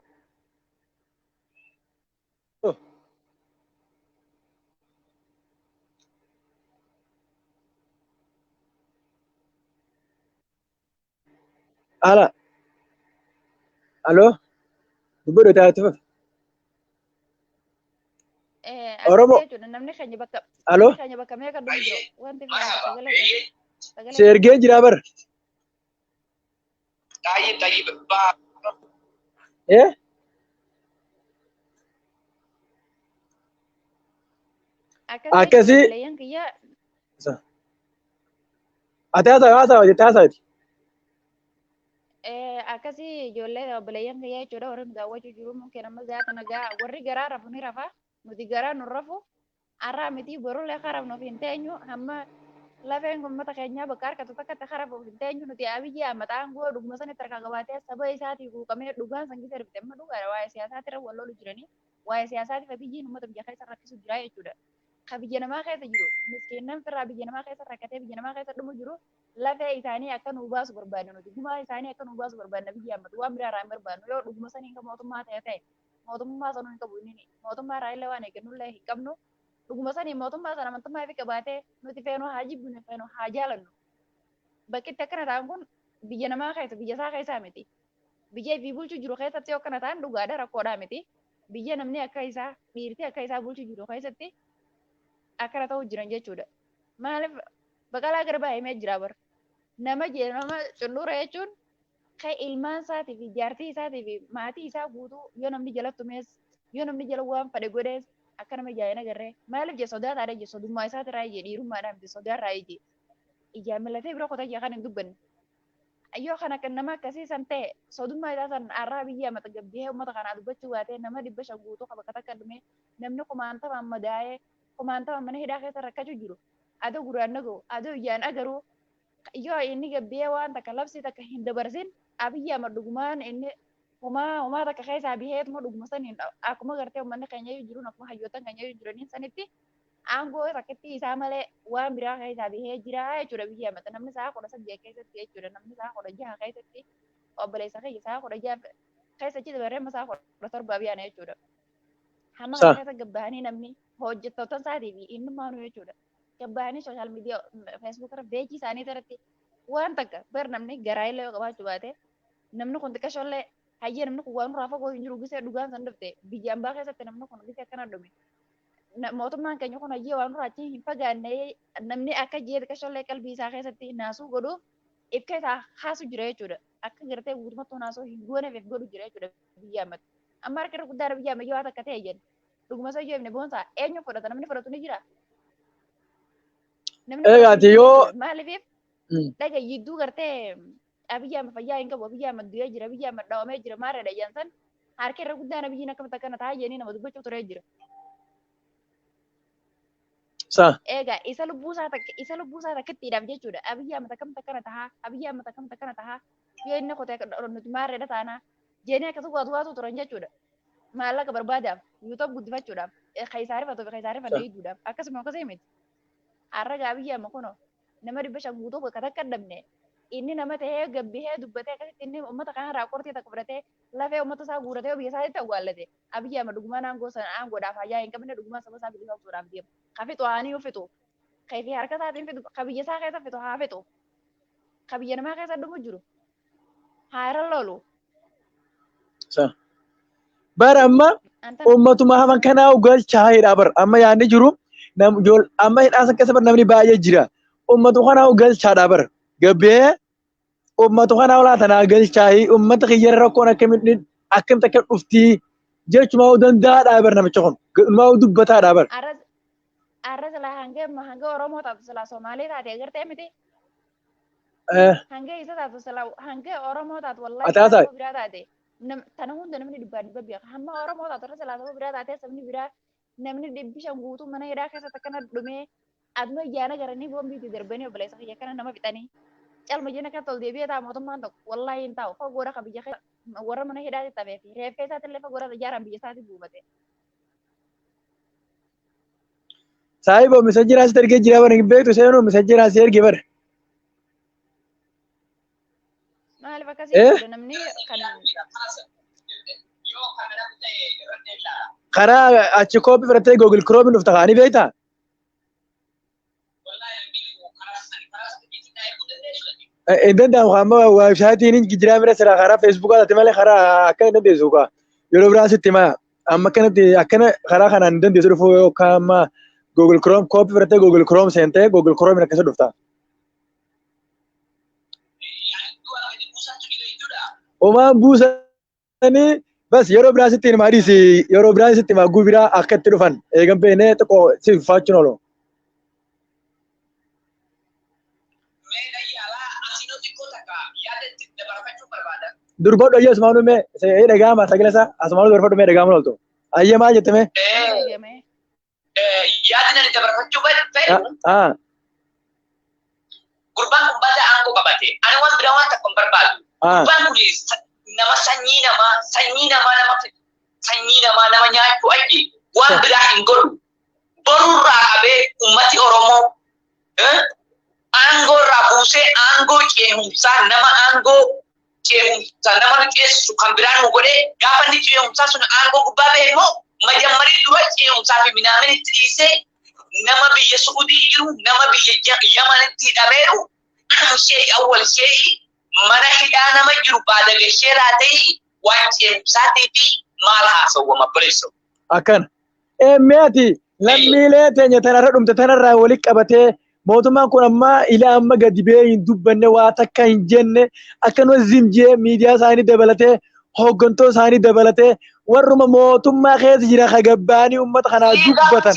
Ala. Alo. Dubbadhu taate fufi. Oromoo. Namni keenya bakka. Alo. Keenya bakka meeqa dhumu jiru. Wanti sagalee. Si ergee jira bar. طيب طيب Eh? Akkasii. Ati haasaa haasaa jettee haasaati. Akkasii ijoollee obboleeyyan kiyyaa jechuudha warri nu daawwachuu jiru mukkeen amma zaata nagaa warri garaa rafu ni rafa nuti garaa nu rafu har'aa miti borullee harafnuuf hin teenyu hamma lafeen uummata keenyaa bakka harkatu takkatti harafuuf hin teenyu nuti abiyyi Ahmad aangoo dhuguma sanitti harkaa qabaatee saba isaatii quuqamee dhugaan san keessa dhufte amma dhugaadha waa'ee siyaasaatirra wal lolu jiranii waa'ee siyaasaatiif abiyyiin uummata biyya keessa rakkisu jira jechuudha. Ka biyya namaa keessa jiru miskiinnan firraa biyya namaa keessa rakkatee biyya namaa keessa dhumu jiru lafee isaanii akka nu baasu barbaadna nuti gumaa isaanii akka nu baasu barbaadna biyya Ahmad waan biraa irraa hin barbaadnu yoo dhuguma saniin ka mootummaa ta'e ta'e mootummaa sanuu hin qabu inni mootummaa irraa illee waan eeggannullee hin qabnu Dhuguma sanii mootummaa sana amantummaa fi qabaatee nuti feenu haa jibbinu, feenu haa jaalannu. Bakki itti akkana ta'an kun biyya namaa keessa, biyya isaa keessaa miti. Biyya ifii bulchu jiru keessatti yoo akkana ta'an dhugaadha, rakkoodhaa miti. Biyya namni akka isaa, dhiirti akka isaa bulchu jiru keessatti akkana ta'uu jiran jechuudha. Maaliif Baqalaa Garbaa himee jira bar. Nama jee nama cunduura jechuun kan ilmaan isaatii fi jaartii isaatii fi maatii isaa guutuu yoo namni jala tumees, yoo namni jala waan fedhe godhees, akka nama ijaan agarree. Maaliif jee sodaa taadha jee, sodummaa isaatirraa jee, dhiirummaadhaan miti, sodaarraa jee, ijaan millatee bira kota jee kan hin dubbanne. Yoo kan akka nama akkasii san ta'e, sodummaa isaa san har'aa biyya mata gabbihee uummata kanaa dubbachuu baatee, nama 500 guutuu qaba takka dhume, namni kumaantamaan madaa'ee, kumaantamaan mana hidhaa keessa rakkachuu jiru. Adoo gurraan dhaga'u, adoo ijaan agaruu, yoo inni gabbihee waan takka labsii takka hin dabarsin, Abiyyi Ahmad dhugumaan inni homaa homaa takka keessaa biheetuma dhuguma saniin akkuma gartee uummanni keenya iyyuu jiruun, akkuma hayyootan keenya iyyuu jiraniin sanitti aangoo takkitti isaa malee waan biraa keessaa bihee jira jechuudha. Biyya Ahmad namni sa'a 18 keessatti jechuudha, namni sa'a 16 keessatti, obboleessa keenya sa'a 16 keessa achi dabarree amma sa'a 17 biyyaana jechuudha. Hamma kana keessa gabbahanii namni hojjettoota isaatii fi innummaanuu jechuudha. Gabbahanii social media Facebook irra beekii isaanii irratti waan takka bar namni garaa illee yoo qabaachuu baate, namni kun xiqqashoollee hayyee, namni kun waan nurraa fagoo hin jiru. Gisee dhugaan san dhufte, biyya ambaa keessatti namni kun gisee akkana dhume, mootummaan keenya kun hayyee waan nurraa achi hin fagaanne, namni akka jee xiqqashoollee qalbii isaa keessatti naasuu godhuuf if keessaa kaasu jira jechuudha. Akka gartee guutumatti naasuu hin gooneef if godhu jira jechuudha biyya ammatti. Amma harka irra guddaadha biyya ammayyaa waan takka ta'e jenna. Dhuguma isa yoo himne boonsaa eenyu fudhata? Namni fudhatu ni jira. Namni fudhatu Egaati hin jiru yoo jechuudha. Maaliif dhaga yidduu gartee Abiyyi Ahmad fayyaa hin qabu, Abiyyi Ahmad du'ee jira, Abiyyi Ahmad dhawamee jira, maarreedha jedhan san harki irra guddaan Abiyyiin akkamitti akkana ta'a jedhanii nama dubbachuu turee jira. Egaa isa lubbuu isaa takkittiidhaaf jechuudha. Abiyyi Ahmad akkamitti akkana ta'a? Abiyyi Ahmad akkamitti akkana ta'a? Yoo inni kotee nuti maarreedha taanaa jedhanii akkasuma waatu waatu turan jechuudha. Maallaqa barbaadaaf, YouTube guddifachuudhaaf, kan isaa rifatuu fi kan isaa rifanne hidduudhaaf akkasuma akkasii miti. Har'a Abiyyi Ahmad kunoo nama 500 guutuu bakka takka hin dhabne, inni nama ta'ee gabbihee dubbatee akkasitti inni uummata kanarraa qortii takka fudhatee lafee uummata isaa guuratee biyya isaatti awwaallate. Abiyyi Ahmad dhugumaan aangoo sana aangoodhaaf hayyaa hin qabne, dhugumaan saba isaa bilisoomsuudhaaf deema. Ka fixu haanii fixu. Ka fi harka isaatiin fixu, ka biyya isaa keessa fixu haa fixu. Ka biyya namaa keessa dhumu jiru haa irra lolu. Bara amma Anta uummatuma hafan kanaa galchaa hidhaa bar amma yaadni jiru amma hidhaa san keessa bar namni baay'ee jira. Uummatu kanaa galchaadha bar gabbee uummatu kanaa olaatanaa galchaayii uummata kiyyarra rakkoon akkamitti akkamitti akka dhuftii jechuma danda'aadha bar, namicha kun dhumaa dubbataadha bar. Arra silaa hanga Oromoo taatu, silaa Somaalee taate agartee miti. Hanga isa taatu, silaa hanga Oromoo taatu, wallahi Ati haasa'e. saba biraa taate. Tana hunda namni dhibbaa dhibba beeka. Hamma Oromoo taatu irra silaa saba biraa taate, sabni biraa namni 500 guutuu mana hidhaa keessatti akkana dhumee, aduma ijaan agaranii boombiitti darbanii obboleessa kiyya akkana nama fixanii. Calma jena kan tol deebi'ee ta'a mootummaan tokko wallahi hin taa'u, fagoodha kan biyya keessa warra mana hidhaatti tafee fi reeffee isaatti illee fagoodha ijaaraan biyya isaatti buufate. Saahibo, messengeraa sitti ergee jira bara, hin beektu seenuu messengeraa si erge bara. Maaliif akkasii jechuudha namni kan Karaa achi copy fudhattee Google Chrome dhufta kaanii beektaa? Hin danda'amu, amma websiteiin hin jiraa bira sira karaa Facebookaa taate malee karaa akka hin dandeessu kaa. Yeroo biraa sitti himaa, amma akkanatti akkana karaa kanaan hin dandeessu dhufuu, yookaan amma Google Chrome copy fudhattee Google Chrome seentee Google Chrome akkasa dhufta. Homaan buusanii bas, yeroo biraa sitti himaa dhiisi, yeroo biraa sitti himaa, guu biraa akka itti dhufan eegan beeknee xiqqoo si ulfaachuun oolu. Durbadhu ayyee, asumaanuu mee dhagaama sagalee isaa, asumaanuu durbadhu mee, dhagaama ooltu. Ayyee, maal jette mee? Argame. Yaadni ani dabarfachuu fedhu, gurbaan kun badaa aangoo qabate. Ani waan biraa waan tokko hin barbaadu. Gurbaan kun nama sanyii namaa, sanyii namaa nama fixu, sanyii namaa nama nyaachuu achi waan biraa hin godhu. Borurraa qabee ummati Oromoo aangoo irraa buusee aangoo ceehumsaa, nama aangoo ceehumsaa nama nu ceesisu kan biraa nu godhee, gaafa inni ceehumsaa sun aangoo gubbaa ba'e immoo majammarii dura ceehumsaa fi minaamin itti dhiisee Nama biyya Suudii jiru, nama biyya Yamanitti hidhameeru, shee awwal shee mana hidhaa nama jiru baadagashee raatee waan ceemsaatii fi maal haasawwama obboleessoo. Akkana. Mee ati lammiilee teenya tanarra dhumte tanarraa walitti qabatee mootummaan kun amma ilaa amma gadi ba'ee hin dubbanne, waa takka hin jenne, akkanuma zimjee miidiyaa isaanii dabalatee hooggantoota isaanii dabalatee warruma mootummaa keessa jira hagabbaanii uummata kanaa dubbatan.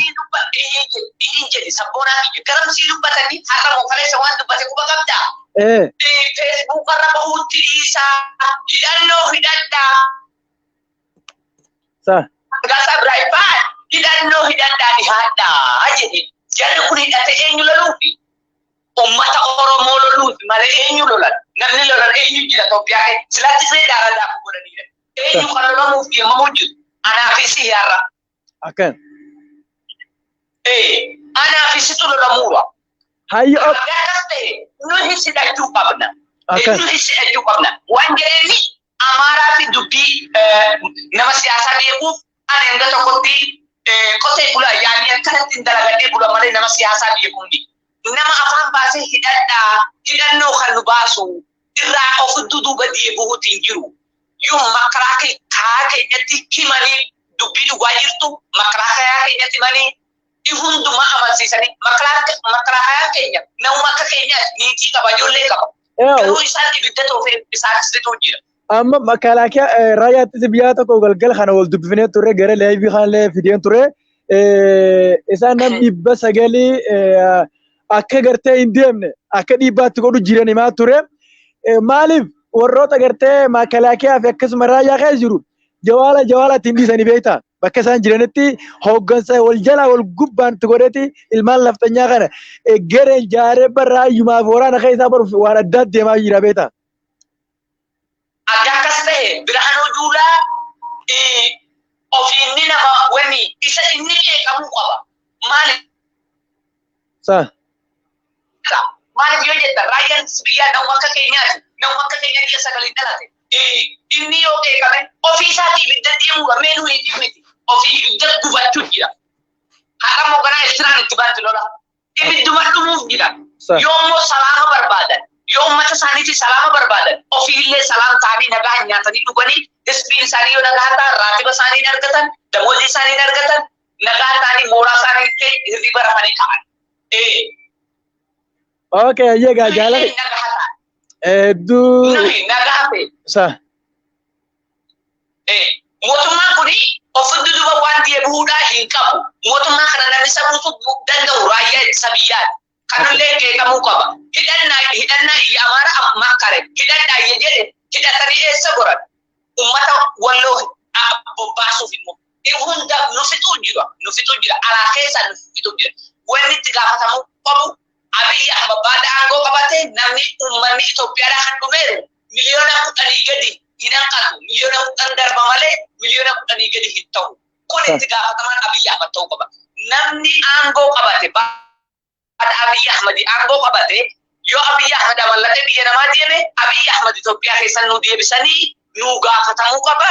Hin jedhi sabboonaa kiyya garamsii dubbatanii har'a moo kaleessa waan dubbate quba qabdaa? Facebook irra bahuutti dhiisaa, hidhannoo hidhadhaa. Sa. Gaasaa Ibrahim fa'aa hidhannoo hidhadhaa dhihaadhaa jedhe. Jarri kun hidhate eenyu loluufi? Uummata Oromoo loluufi malee eenyu lolan? Namni lolan eenyu jira Itoophiyaa keessa? Silaatti see daara daakuu godhaniidha. Eenyu kan lolamuuf deemamu jiru? Anaa fi si har'a. Akkan. Anaa fi situ lolamuudha. Hayyo. Akkas ta'e nuyi sidhachuu qabna. Akkan. Nuyi sidhachuu qabna. Waan jedheeni Amaaraa fi dubbii nama siyaasaa beekuuf ani hanga tokkotti qotee bulaa yaanii akkanatti hin dalagadhee bula malee nama siyaasaa beekuun nama afaan baasee hidhadhaa, hidhannoo kan nu baasu irraa of duduuba deebi'uutu hin jiru. Yoo makaraa keenyatti himanii dubbii dhugaa jirtu makaraa keenyatti himanii hundumaa amansiisanii makaraa keenya nama akka keenyaatti niitii qaba, ijoollee qaba. Garuu isaan ibidda toofee isaan situu jira. Amma makalaakiyaa raayyaa ittisa biyyaa tokko galgala kana wal dubbifnee turre, gara leebii kanallee fideen ture. Isaan nam 900 akka gartee hin deemne akka dhiibbaatti godhu jiran himaa ture. Maaliif warroota gartee makalaakiyaa fi akkasuma raayyaa keessa jiru jawaala jawaala ittiin dhiisanii beektaa? Bakka isaan jiranitti hooggansa wal jalaa wal gubbaan itti godheeti ilmaan laftanyaa kana gareen jaaree barraayyumaaf waraana keessaa baruuf waan addaa deemaa jira beektaa? Akka akkas ta'e Birhaanuu Juulaa ofiinni nama wanni isa inni qeeqamuu qaba. Maaliif? Sa. Maaliif yoo jettan raayyaan biyyaa nama akka keenyaati. Nama akka keenyaa biyya sagaliin dhalate. Inni yoo qeeqame ofii isaatii ibidda deemuudha meenuu hin miti. Ofii ibidda gubachuu jira. Har'a immoo ganaa Eertiraan itti baatti lola. Ibidduma dhumuuf jira. Yoo immoo salaama barbaadan, yoo uummata isaaniitii salaama barbaadan, ofiillee salaam ta'anii nagaa nyaatanii dhuganii, hisbiin isaanii yoo nagaa ta'an raatiba isaanii hin argatan, damoojii isaanii hin argatan, nagaa ta'anii mooraa isaanii hirriba rafanii ta'an. Okay, egaa jaalala. Hedduu. Nagaa ta'e. Sa. Mootummaan kuni of duduba waan deebi'uudhaa hin qabu. Mootummaa kana namni sabuutu danda'u raayyaa ittisa biyyaati. Kanallee qeeqamuu qaba. Hidhannaa iyya Amaara makkare. Hidhannaa iyya jedhe hidhatanii eessa goran? Uummata walloo bobbaasuuf immoo. Hunda nu fixuu jira. Nu fixuu jira. Alaa keessaa nu fixuu jira. Wanni itti gaafatamuu qabu Abiyyi Ahmad baada aangoo qabate namni uummanni Itoophiyaadhaa kan dhumeeru 10 miliyoona gadi hin hanqatu. 10 miliyoona darba malee 10 miliyoona gadi hin ta'u. Kun itti gaafatamaan Abiyyi Ahmad ta'uu qaba. Namni aangoo qabate baada Abiyyi Ahmad aangoo qabate yoo Abiyyi Ahmad amallatee biyya namaa deeme Abiyyi Ahmad Itoophiyaa keessa nu deebisanii nu gaafatamuu qaba.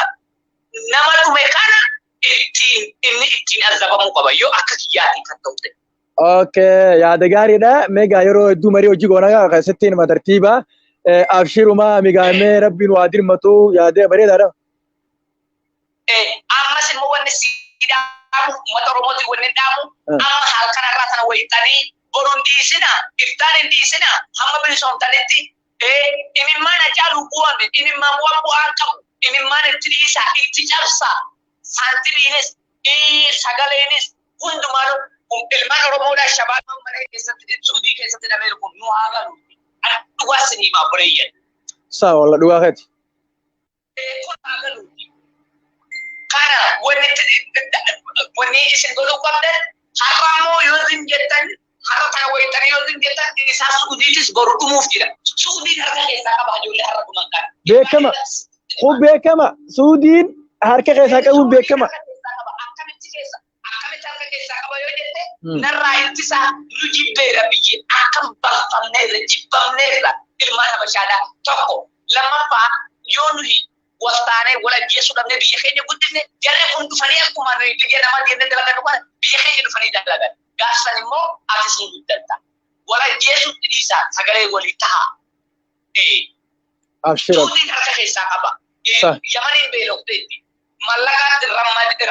Nama dhume kana ittiin inni ittiin azabamuu qaba yoo akka kiyyaatiin kan ta'u ta'e. Okay, yaada gaariidha. Meegaa yeroo hedduu marii hojii goona keessatti nama tartiiba. Abshirumaa migaamee rabbiin waa dirmatu yaada bareedaadha. Ammas immoo wanni si dhaamu uummata Oromootiin wanni dhaamu amma halkan irraa sana wayitanii boru hin dhiisina, iftaan hin dhiisina, hamma bilisoomtanitti imimmaan Hacaaluu bu'ame, imimmaan bu'aan bu'aan qabu, imimmaan itti dhiisaa, itti cabsaa, saantimiinis sagaleenis hundumaanuu ilmaan Oromoodhaa shabaaba mana keessatti Suudii keessatti dhameeru kun nu haa galu. Dhugaa sinii himaa obboleeyyan. Sa walla dhugaa keeti. Kun haa galuuti. Kana wanni isin godhuu qabdan har'a immoo yoo isin jettan har'a kana wayitanii yoo isin jettan isaa Suudiitis boru dhumuuf jira. Suudiin harka keessaa qaba ijoollee har'a dhuman kana. Beekama. Kun beekama. Suudiin harka keessaa qabuun beekama. Akkamitti keessa akkamitti harka keessaa qaba yoo jette narraa ittisaa nu jibbeera biyyi akkam balfamneerra jibbamneerra ilmaan Habashaadhaa tokko lammaffaa yoo nuyi wal taanee wal ajjeesuu dhabnee biyya keenya guddifne jarri kun dhufanii akkuma nuyi biyya namaa deemnee dalagan kana biyya keenya dhufanii dalagan. Gaafsan immoo ati siin guddatta. Wal ajjeesutti dhiisaa sagalee walii taha. Abshira. Suudiin harka keessaa qaba. Yamaniin beelofteetti. Mallaqaatti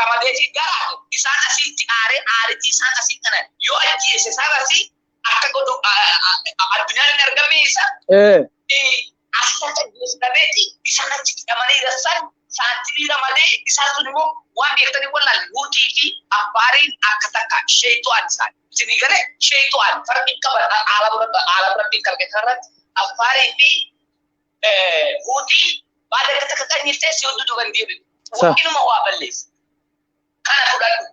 ramadeetii garaatu isaan asitti aaree aaritii isaan asii kana yoo ajjeese isaan asii akka godhu addunyaan hin argamne isa. Asitti akka ajjeese dhabeeti isaan achi hidhamanii rassan saantimii ramadee isaan sun immoo waan beektanii wallaalle Huutii fi Affaariin akka takka sheexu'aan isaan. Isinii galee sheexu'aan farqi qaban aalam rabbiin kalqe kanarratti Affaarii fi Huutii baada akka takka qanyiftee si hudduu duuban deebi'u. Inuma waa balleessa. Kana fudhadhu.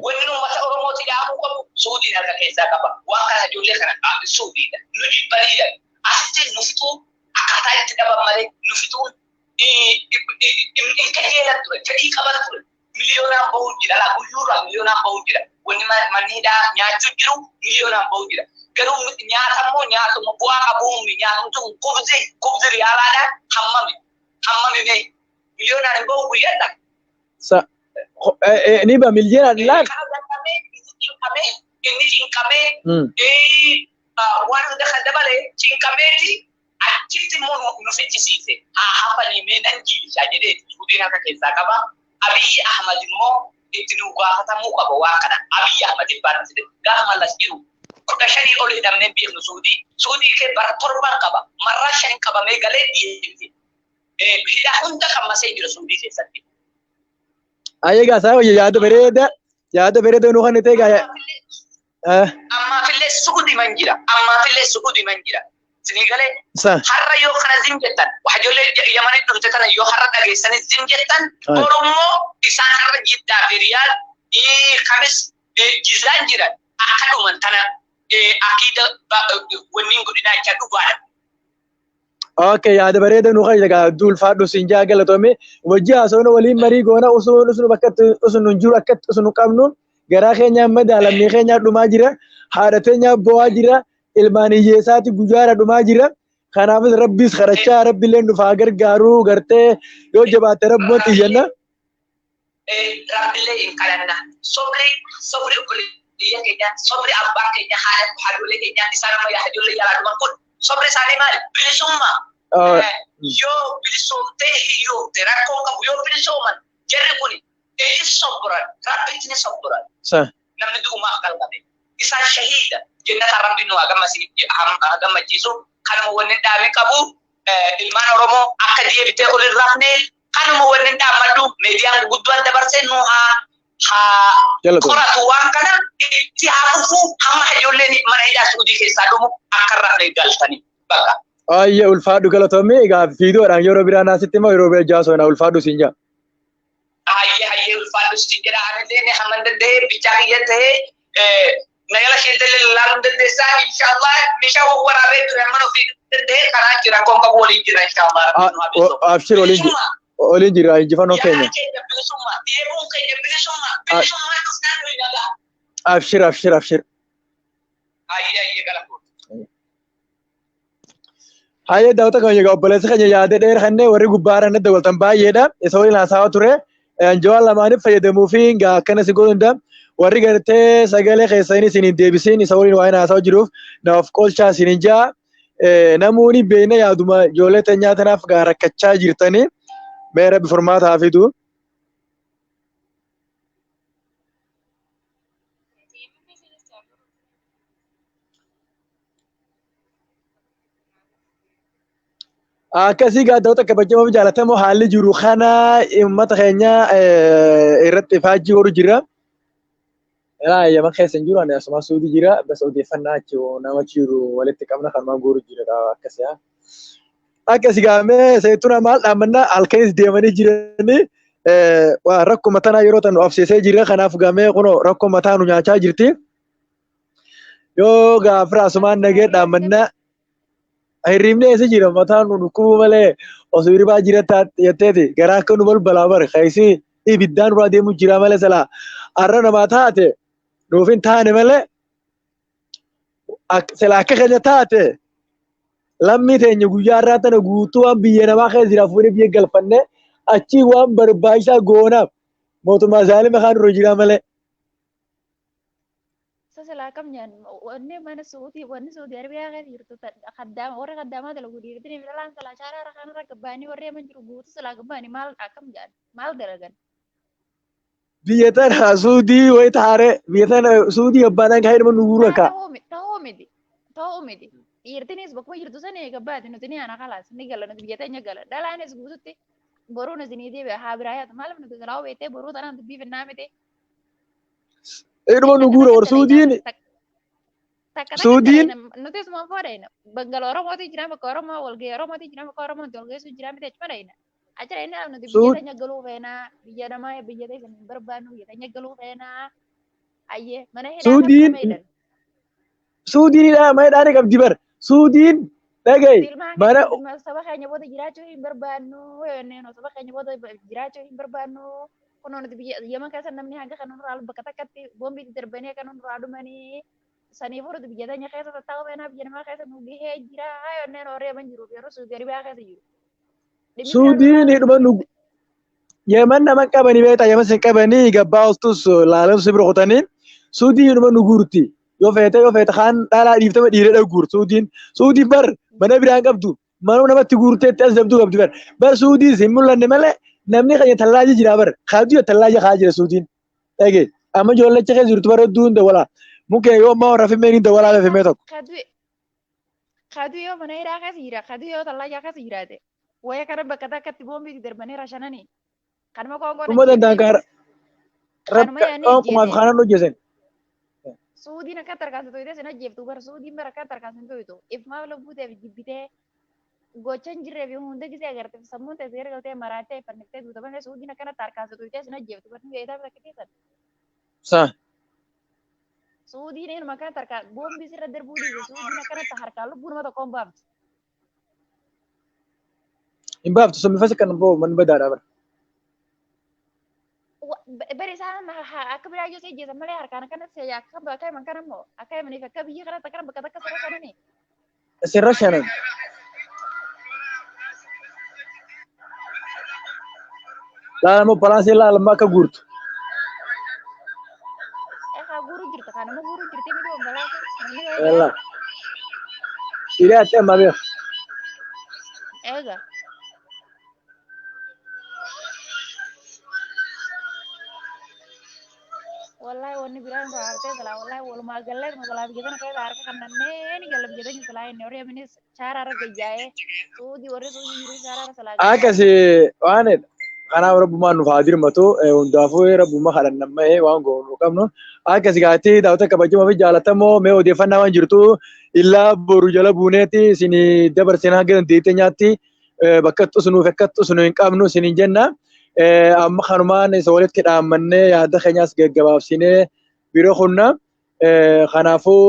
Wanni uummata Oromooti dhaabuu qabu Suudiin harka keessaa qaba. Waan kana ijoollee kana Suudiidha. Nu jibbaniidha. Asitti nu fixuu akkaataa itti dhaban malee nu fixuun hin kajeelan ture. Fedhii qaban ture. Miliyoonaan bahuu jira. Alaa guyyuurraa miliyoonaan bahuu jira. Wanni manni hidhaa nyaachuu jiru miliyoonaan bahuu jira. Garuu nyaata immoo nyaatuma bu'aa qabuun nyaatumtu kubzi kubzi riyaalaadhaan hammami hammami mee miliyoonaan hin bahu guyyaadha. Ni ba miliyoonaan laal. Inni cinqamee waan hunda kan dabale cinqameeti achitti immoo nu fichisiise. Haa hafanii mee nan jiilchaa jedhee Suudiin harka keessaa qaba. Abiyyi Ahmad immoo itti nu gaafatamuu qaba waan kana. Abiyyi Ahmad ilbaan fide gaafa Mallas jiru 15 ol hidhamnee beeknu Suudii. Suudii kee bara 7 qaba. Marraa 5 qabamee galee dhiyeesse. Hidhaa hunda qammasee jira Suudii keessatti. Ayyee saa yaada bareeda yaada bareeda nu kan ta'e gaa. Ammaafillee Suudii man jira. Ammaafillee Suudii man jira. Isinii galee har'a yoo kana zim jettan ijoollee Yamanii dhufte tana yoo har'a dhageessanii zim jettan Oromoo isaan har'a Jiddaa fi Riyaad kamis jizaan jiran akka dhuman tana akiida wanniin godhinaa jecha dhugaadha. Okay, yaada bareeda nu kan egaa ulfaadhu siin jaa galatoomi. Wajji haasawna waliin marii goona usuun usun bakka usun nun jiru akka usun nu qabnu garaa keenya amma lammii keenya dhumaa jira. Haadha teenya bo'aa jira. Ilmaan hiyyeessaati guyyaadha dhumaa jira. Kanaafis rabbiis kadhachaa rabbiillee nuuf haa gargaaru gartee yoo jabaatte rabbuun xiyyanna. Rabbiillee hin kadhanna. Sobri sobri obboleeyyan keenya sobri abbaa keenya haadholee keenya isaan amma ijoollee yaalaa dhuman kun sobri isaanii maali? Bilisummaa. Yoo bilisoomtee hiyyoomte rakkoo qabu yoo bilisooman jarri kun hin sobboran rabbitti ni sobboran. Namni du'umaaf qalqabe. Isaan shahiida. Jannata rabbiin nu haa gammachiisu. Kanuma wanni dhaabee qabu ilmaan Oromoo akka deebitee ol hin rafne kanuma wanni dhaammadhu miidiyaan gurguddoon dabarsee nu haa qoratu waan kana itti haa fufu hamma ijoolleen mana hidhaa Suudii keessaa dhumu akka hin rafne galtanii bakka. Ayyee ulfaadhu galatoomi egaa viidiyoodhaan yeroo biraa naasitti immoo yeroo biraa jaasoo ulfaadhu siin jaa. Hayyee hayyee ulfaadhu siin jedha anillee hamma danda'ee bichaa kiyya ta'ee nagala sheetallee lallaaluun dandeessaa inshallah meeshaa waraabee ture amma ofii danda'ee karaa jira koon qabu waliin jira inshallah. Abshir waliin jira injifannoo keenya. Keenya bilisummaa deemuun keenya bilisummaa bilisummaa dhufnaan nuyi nagaa. Abshir abshir abshir. Hayyee hayyee galatoon. Hayyee daawwata keenya egaa obboleessa keenya yaada dheeraa kanneen warri gubbaarra natti dabaltan baay'eedha. Isa waliin haasawaa ture. Anjawaa lamaaniif fayyadamuu fi akkana si godhuu danda'a. Warri gartee sagalee keessanii isin hin deebisiin isa waliin waa'ee haasawaa jiruuf naaf qolchaa isin hin jaa. Namoonni beekna yaaduma ijoollee teenyaa tanaaf gaa rakkachaa jirtanii mee rabbi furmaata haa fidu. Akkasii gaa daawwata kabajamoo fi jaalatamoo haalli jiru kana uummata keenya irratti ifaajjii godhu jira. Yaman keessa hin jiru ani asuma Suudii jira bas odeeffannaa achi nama jiru walitti qabna kanumaan guuru jira akkasii. Akkasii gaamee seetuna maal dhaammannaa halkanis deemanii jiranii rakkoo mataa yeroo tan obseesee jira kanaaf gaamee kunoo rakkoo mataa nu nyaachaa jirti. Yoo gaafira asumaan nagee dhaammannaa hirribni eessa jira mataan nu dhukkubuu malee osoo hirribaa jira jetteeti garaa akka nu balbalaa bare keessi ibiddaan duraa deemu jira malee silaa har'a namaa taate nuuf hin taane malee silaa akka keenya taate lammii teenya guyyaa irraa tana guutuu waan biyya namaa keessa jira fuunee biyya galfanne achii waan barbaachisaa goonaaf mootummaa zaalima kaan irra jira malee. Sasalaa kam nyaan wanni mana Suudii wanni Suudii Arabiyaa keessa jirtu kaddaama warra kaddaamaa dalagu dhiirtini fi dhalaan silaa shaaraa kanarra gabbaanii warri yaman jiru guutuu silaa gabbaanii maal akkam jedhan maal dalagan. Biyya tana Suudii wayi taare biyya tana Suudii gabbaadhaan kaa'ee nama nu guuru akka. Ta'uu miti ta'uu miti dhiirtinis bakkuma jirtu sani gabbaati nuti ni ana kalaas ni gala nuti biyya teenya gala dhalaanis guututti boruun isinii deebi'a haa biraa yaatu maaliif nuti silaa beektee boruu tanaan dubbii finnaa miti. Dhuma nu guura war Suudiin. Suudiin. Nuti suma foodhayna bangala Oromooti jira bakka Oromoo walgahii Oromooti jira bakka Oromooti walgeessu jira miti achuma dhayna. Achi dhayna nuti biyya teenya galuu feenaa biyya namaa biyya teessa hin barbaannu biyya teenya galuu feenaa. Ayyee mana hidhaa Suudiin. Suudiin hidhaa mana hidhaa ni qabdi bar. Suudiin dhagayi mana. Saba keenya booda jiraachuu hin barbaannu saba keenya booda jiraachuu hin barbaannu. Kunoo nuti biyya Yemen keessa namni hanga kan nurraa bakka takkatti boombiitti darbanii kan nurraa dhumanii saniifuu nuti biyya teenya keessa tattaa'uu feenaa biyya namaa keessa nu gahee jira yonneen warri Yemen jiru yeroo Suudii Arabiyaa keessa jiru. Suudiin hidhuma nu Yemen nama qabanii beektaa Yemen sin qabanii gabbaa oltus laalan si bira kutanii Suudiin hidhuma nu guurti. Yoo feete kaan dhalaa dhiiftama dhiiree dhaguur Suudiin Suudiin bar mana biraan qabdu mana namatti guurteetti as dabduu qabdi bar bar Suudiin hin mul'anne malee namni keenya tallaaji jira bar kaajuu tallaaji kaa jira Suudiin dhage amma ijoollecha keessa jirtu bara hedduun dawalaa mukkeen yoo ammaa warra fimmeen hin dawalaa fimmee tokko. Kaduu yoo mana hidhaa keessa jira kaduu yoo tallaaja keessa jiraate wayya kana bakka takkatti boombiitti darbanii rashananii kanuma koongoon. Dhuma danda'an kaara. Qoonqumaaf kanan hojjetan. Suudiin akka tarkaansitu itee sin ajjeeftu bara Suudiin bara akka tarkaansitu itu ifmaaf lubbuuteef jibbitee gocha hin jirree fi hunda gisee agartee sammuun teessee galtee maraattee fanniftee duuta malee Suudiin akkana tarkaansitu itee sin ajjeeftu barni beektaa bakka keessan. Sa. Suudiin eenyuma akkana tarkaa boombii sirra darbuu dhiise Suudiin akkanatti harkaan lubbuu nama tokko hin baaftu. Hin baaftu sun bifa kan boo man badaadha bara. Bari isaan akka biraa yoo ajjeesan malee harkaan akkanatti akka bakka himan kana immoo akka himaniif akka biyya kanatti akkana bakka takka sirra shanani. Sirra shanan. Laalama balaansii laalama akka guurtu. Egaa guuruu jirta kan nama guuruu jirti miti balaansii. Yalla. Hiriyaa ati amma beeku. Egaa. Wallahi wanni biraan irraa hartee silaa wallahi walumaa gallee silaa biyya kana keessa harka kannannee ni galla biyya teenya silaa inni horii aminis chaaraa irra gayyaa'ee suudii warri suudii jiru chaaraa irra silaa gayyaa'ee. Akkasi waan kanaaf rabbummaan nuuf haa dirmatu hundaafuu rabbummaa kadhannamee waan goonu qabnu akkasi gaatti daawwata kabajamoo fi jaalatamoo mee odeeffannaa waan jirtu illaa boru jala buuneeti isin dabarsina hanga dandeettee nyaatti bakka xusunuuf akka xusunu hin qabnu isin hin jenna. Amma kanumaan isa walitti dhaammannee yaada keenyaas gaggabaabsinee biroo kunna kanaafuu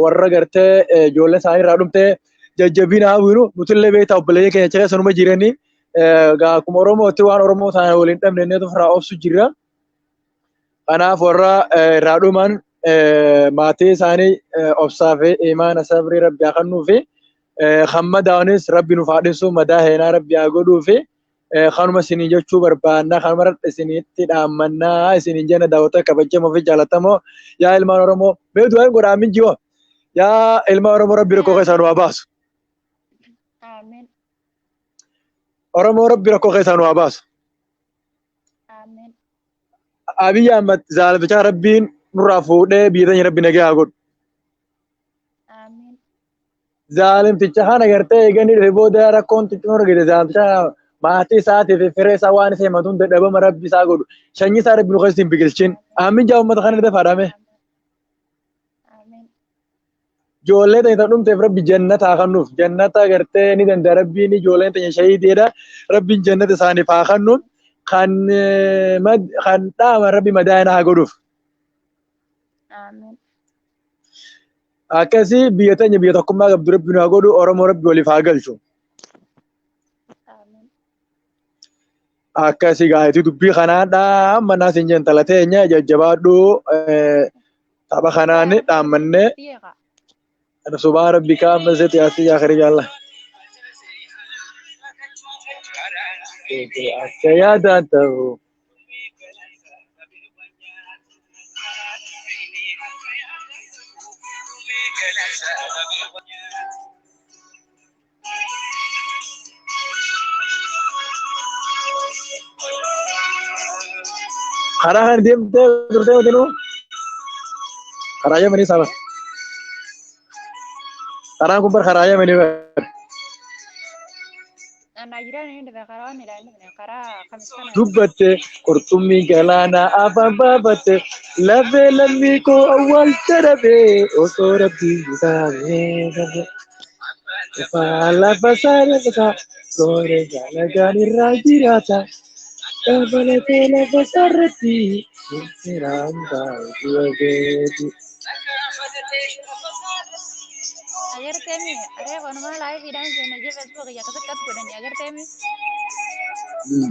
warra gartee ijoolleen isaanii irraa dhumtee jajjabina haa bu'inu nutillee beektaa obboleeyyan keenya keessa numa jiranii akkuma Oromootti waan Oromoo taane waliin dhabne inni ofirraa obsu jira. Kanaaf warra irraa dhuman maatii isaanii obsaa fi imaana sabrii rabbi haa kennuu fi kan madaa'anis rabbi nuuf haa dhiisu madaa heenaa rabbi haa godhuu fi kanuma isinii jechuu barbaannaa kanuma isinitti dhaammannaa isiniin jenna daawwattoota kabajamoo fi jaalatamoo yaa ilmaan Oromoo mee du'aa hin godhaa min jiwa yaa ilmaan Oromoo rabbi rakkoo keessaa nu haa baasu. Amiin. Oromoo rabbi rakkoo keessaa nu haa baasu. Amiin. Abiyyi Ahmad zaalbichaa rabbiin nurraa fuudhee biyya teenya rabbi nagaa haa godhu. Amiin. Zaalimticha kana gartee eeganii dhufe booda rakkoon xixiqqoo argite zaalimticha maatii isaatii fi firee isaa waan isa himatu hunda dhabama rabbi isaa godhu. Sanyii isaa rabbi nu keessatti hin biqilchin. Amiin jaa uummata kana dafaadhame. Amiin. Ijoollee teenya dhumteef rabbi jannata haa kennuuf. Jannata gartee ni danda'a rabbiin ijoolleen teenya shahiidiidha. Rabbiin jannata isaaniif haa kennu. Kan dhaama rabbi madaa'ina haa godhuuf. Amiin. Akkasii biyya teenya biyya tokkummaa qabdu rabbi nu haa godhu. Oromoo rabbi waliif haa galchu. Amiin. Akkasii gaariitii dubbii kanaadha. Amma naas hin jentala teenya jajjabaadhu tapha kanaan dhaammannee subhaan rabbi kaama seeti asii akhirii jaalla. Akka yaadaan ta'u. Karaa kan deemtee turtee matinuu karaa Yemanii saba. Karaan kun bar karaa Yemanii bar. Naayiraan inni dhufe karaa waan ilaalu dhufne karaa kamis kana. Dubbatte qurxummii galaanaa afaan baafatte lafee lammii koo awwaalcha dhabee osoo rabbii isaanii dhabe. Lafa isaa lafa isaa sooree jaalagaan irraa jiraata. Dabalatee lafa isaarratti seeraan baay'ee beeku. Agarteemi aree wanumaa laayifiidhaan seena jee Facebook yakka akkas godhani agarteemi.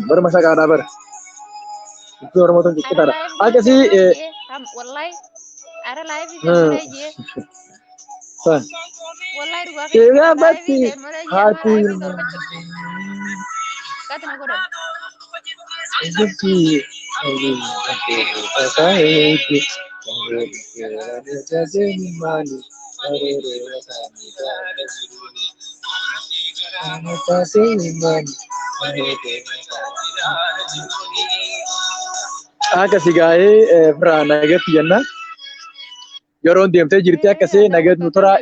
Bara mashaqaadhaa bara. Iddoo Oromoo tun ciccitaadha. Akkasii Wallahi ara laayifii seen malee jee. San. Wallahi dhugaa Seeraa batti haati. Katina godhan. Dubbii. Akkasii gaa'ee biraa nagatti jenna. Yeroon deemtee jirti akkasii nagatti nu tura.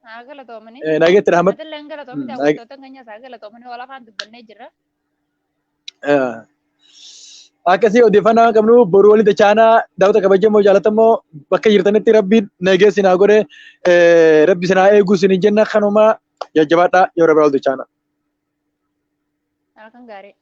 Haa galatoomani. Nagatti rahmat. Atillee hin galatoomni daawwattoota keenyas haa galatoomani wal afaan dubbannee jirra. Akkasii odeeffannoo waan qabnu boruu walitti chaanaa daawwata kabajamoo jaalatamoo bakka jirtanitti rabbiin nagee sinaa godhe rabbi sinaa eeguu sin jenna kanuma jajjabaadhaa yeroo biraa walitti chaanaa. Halkan gaarii.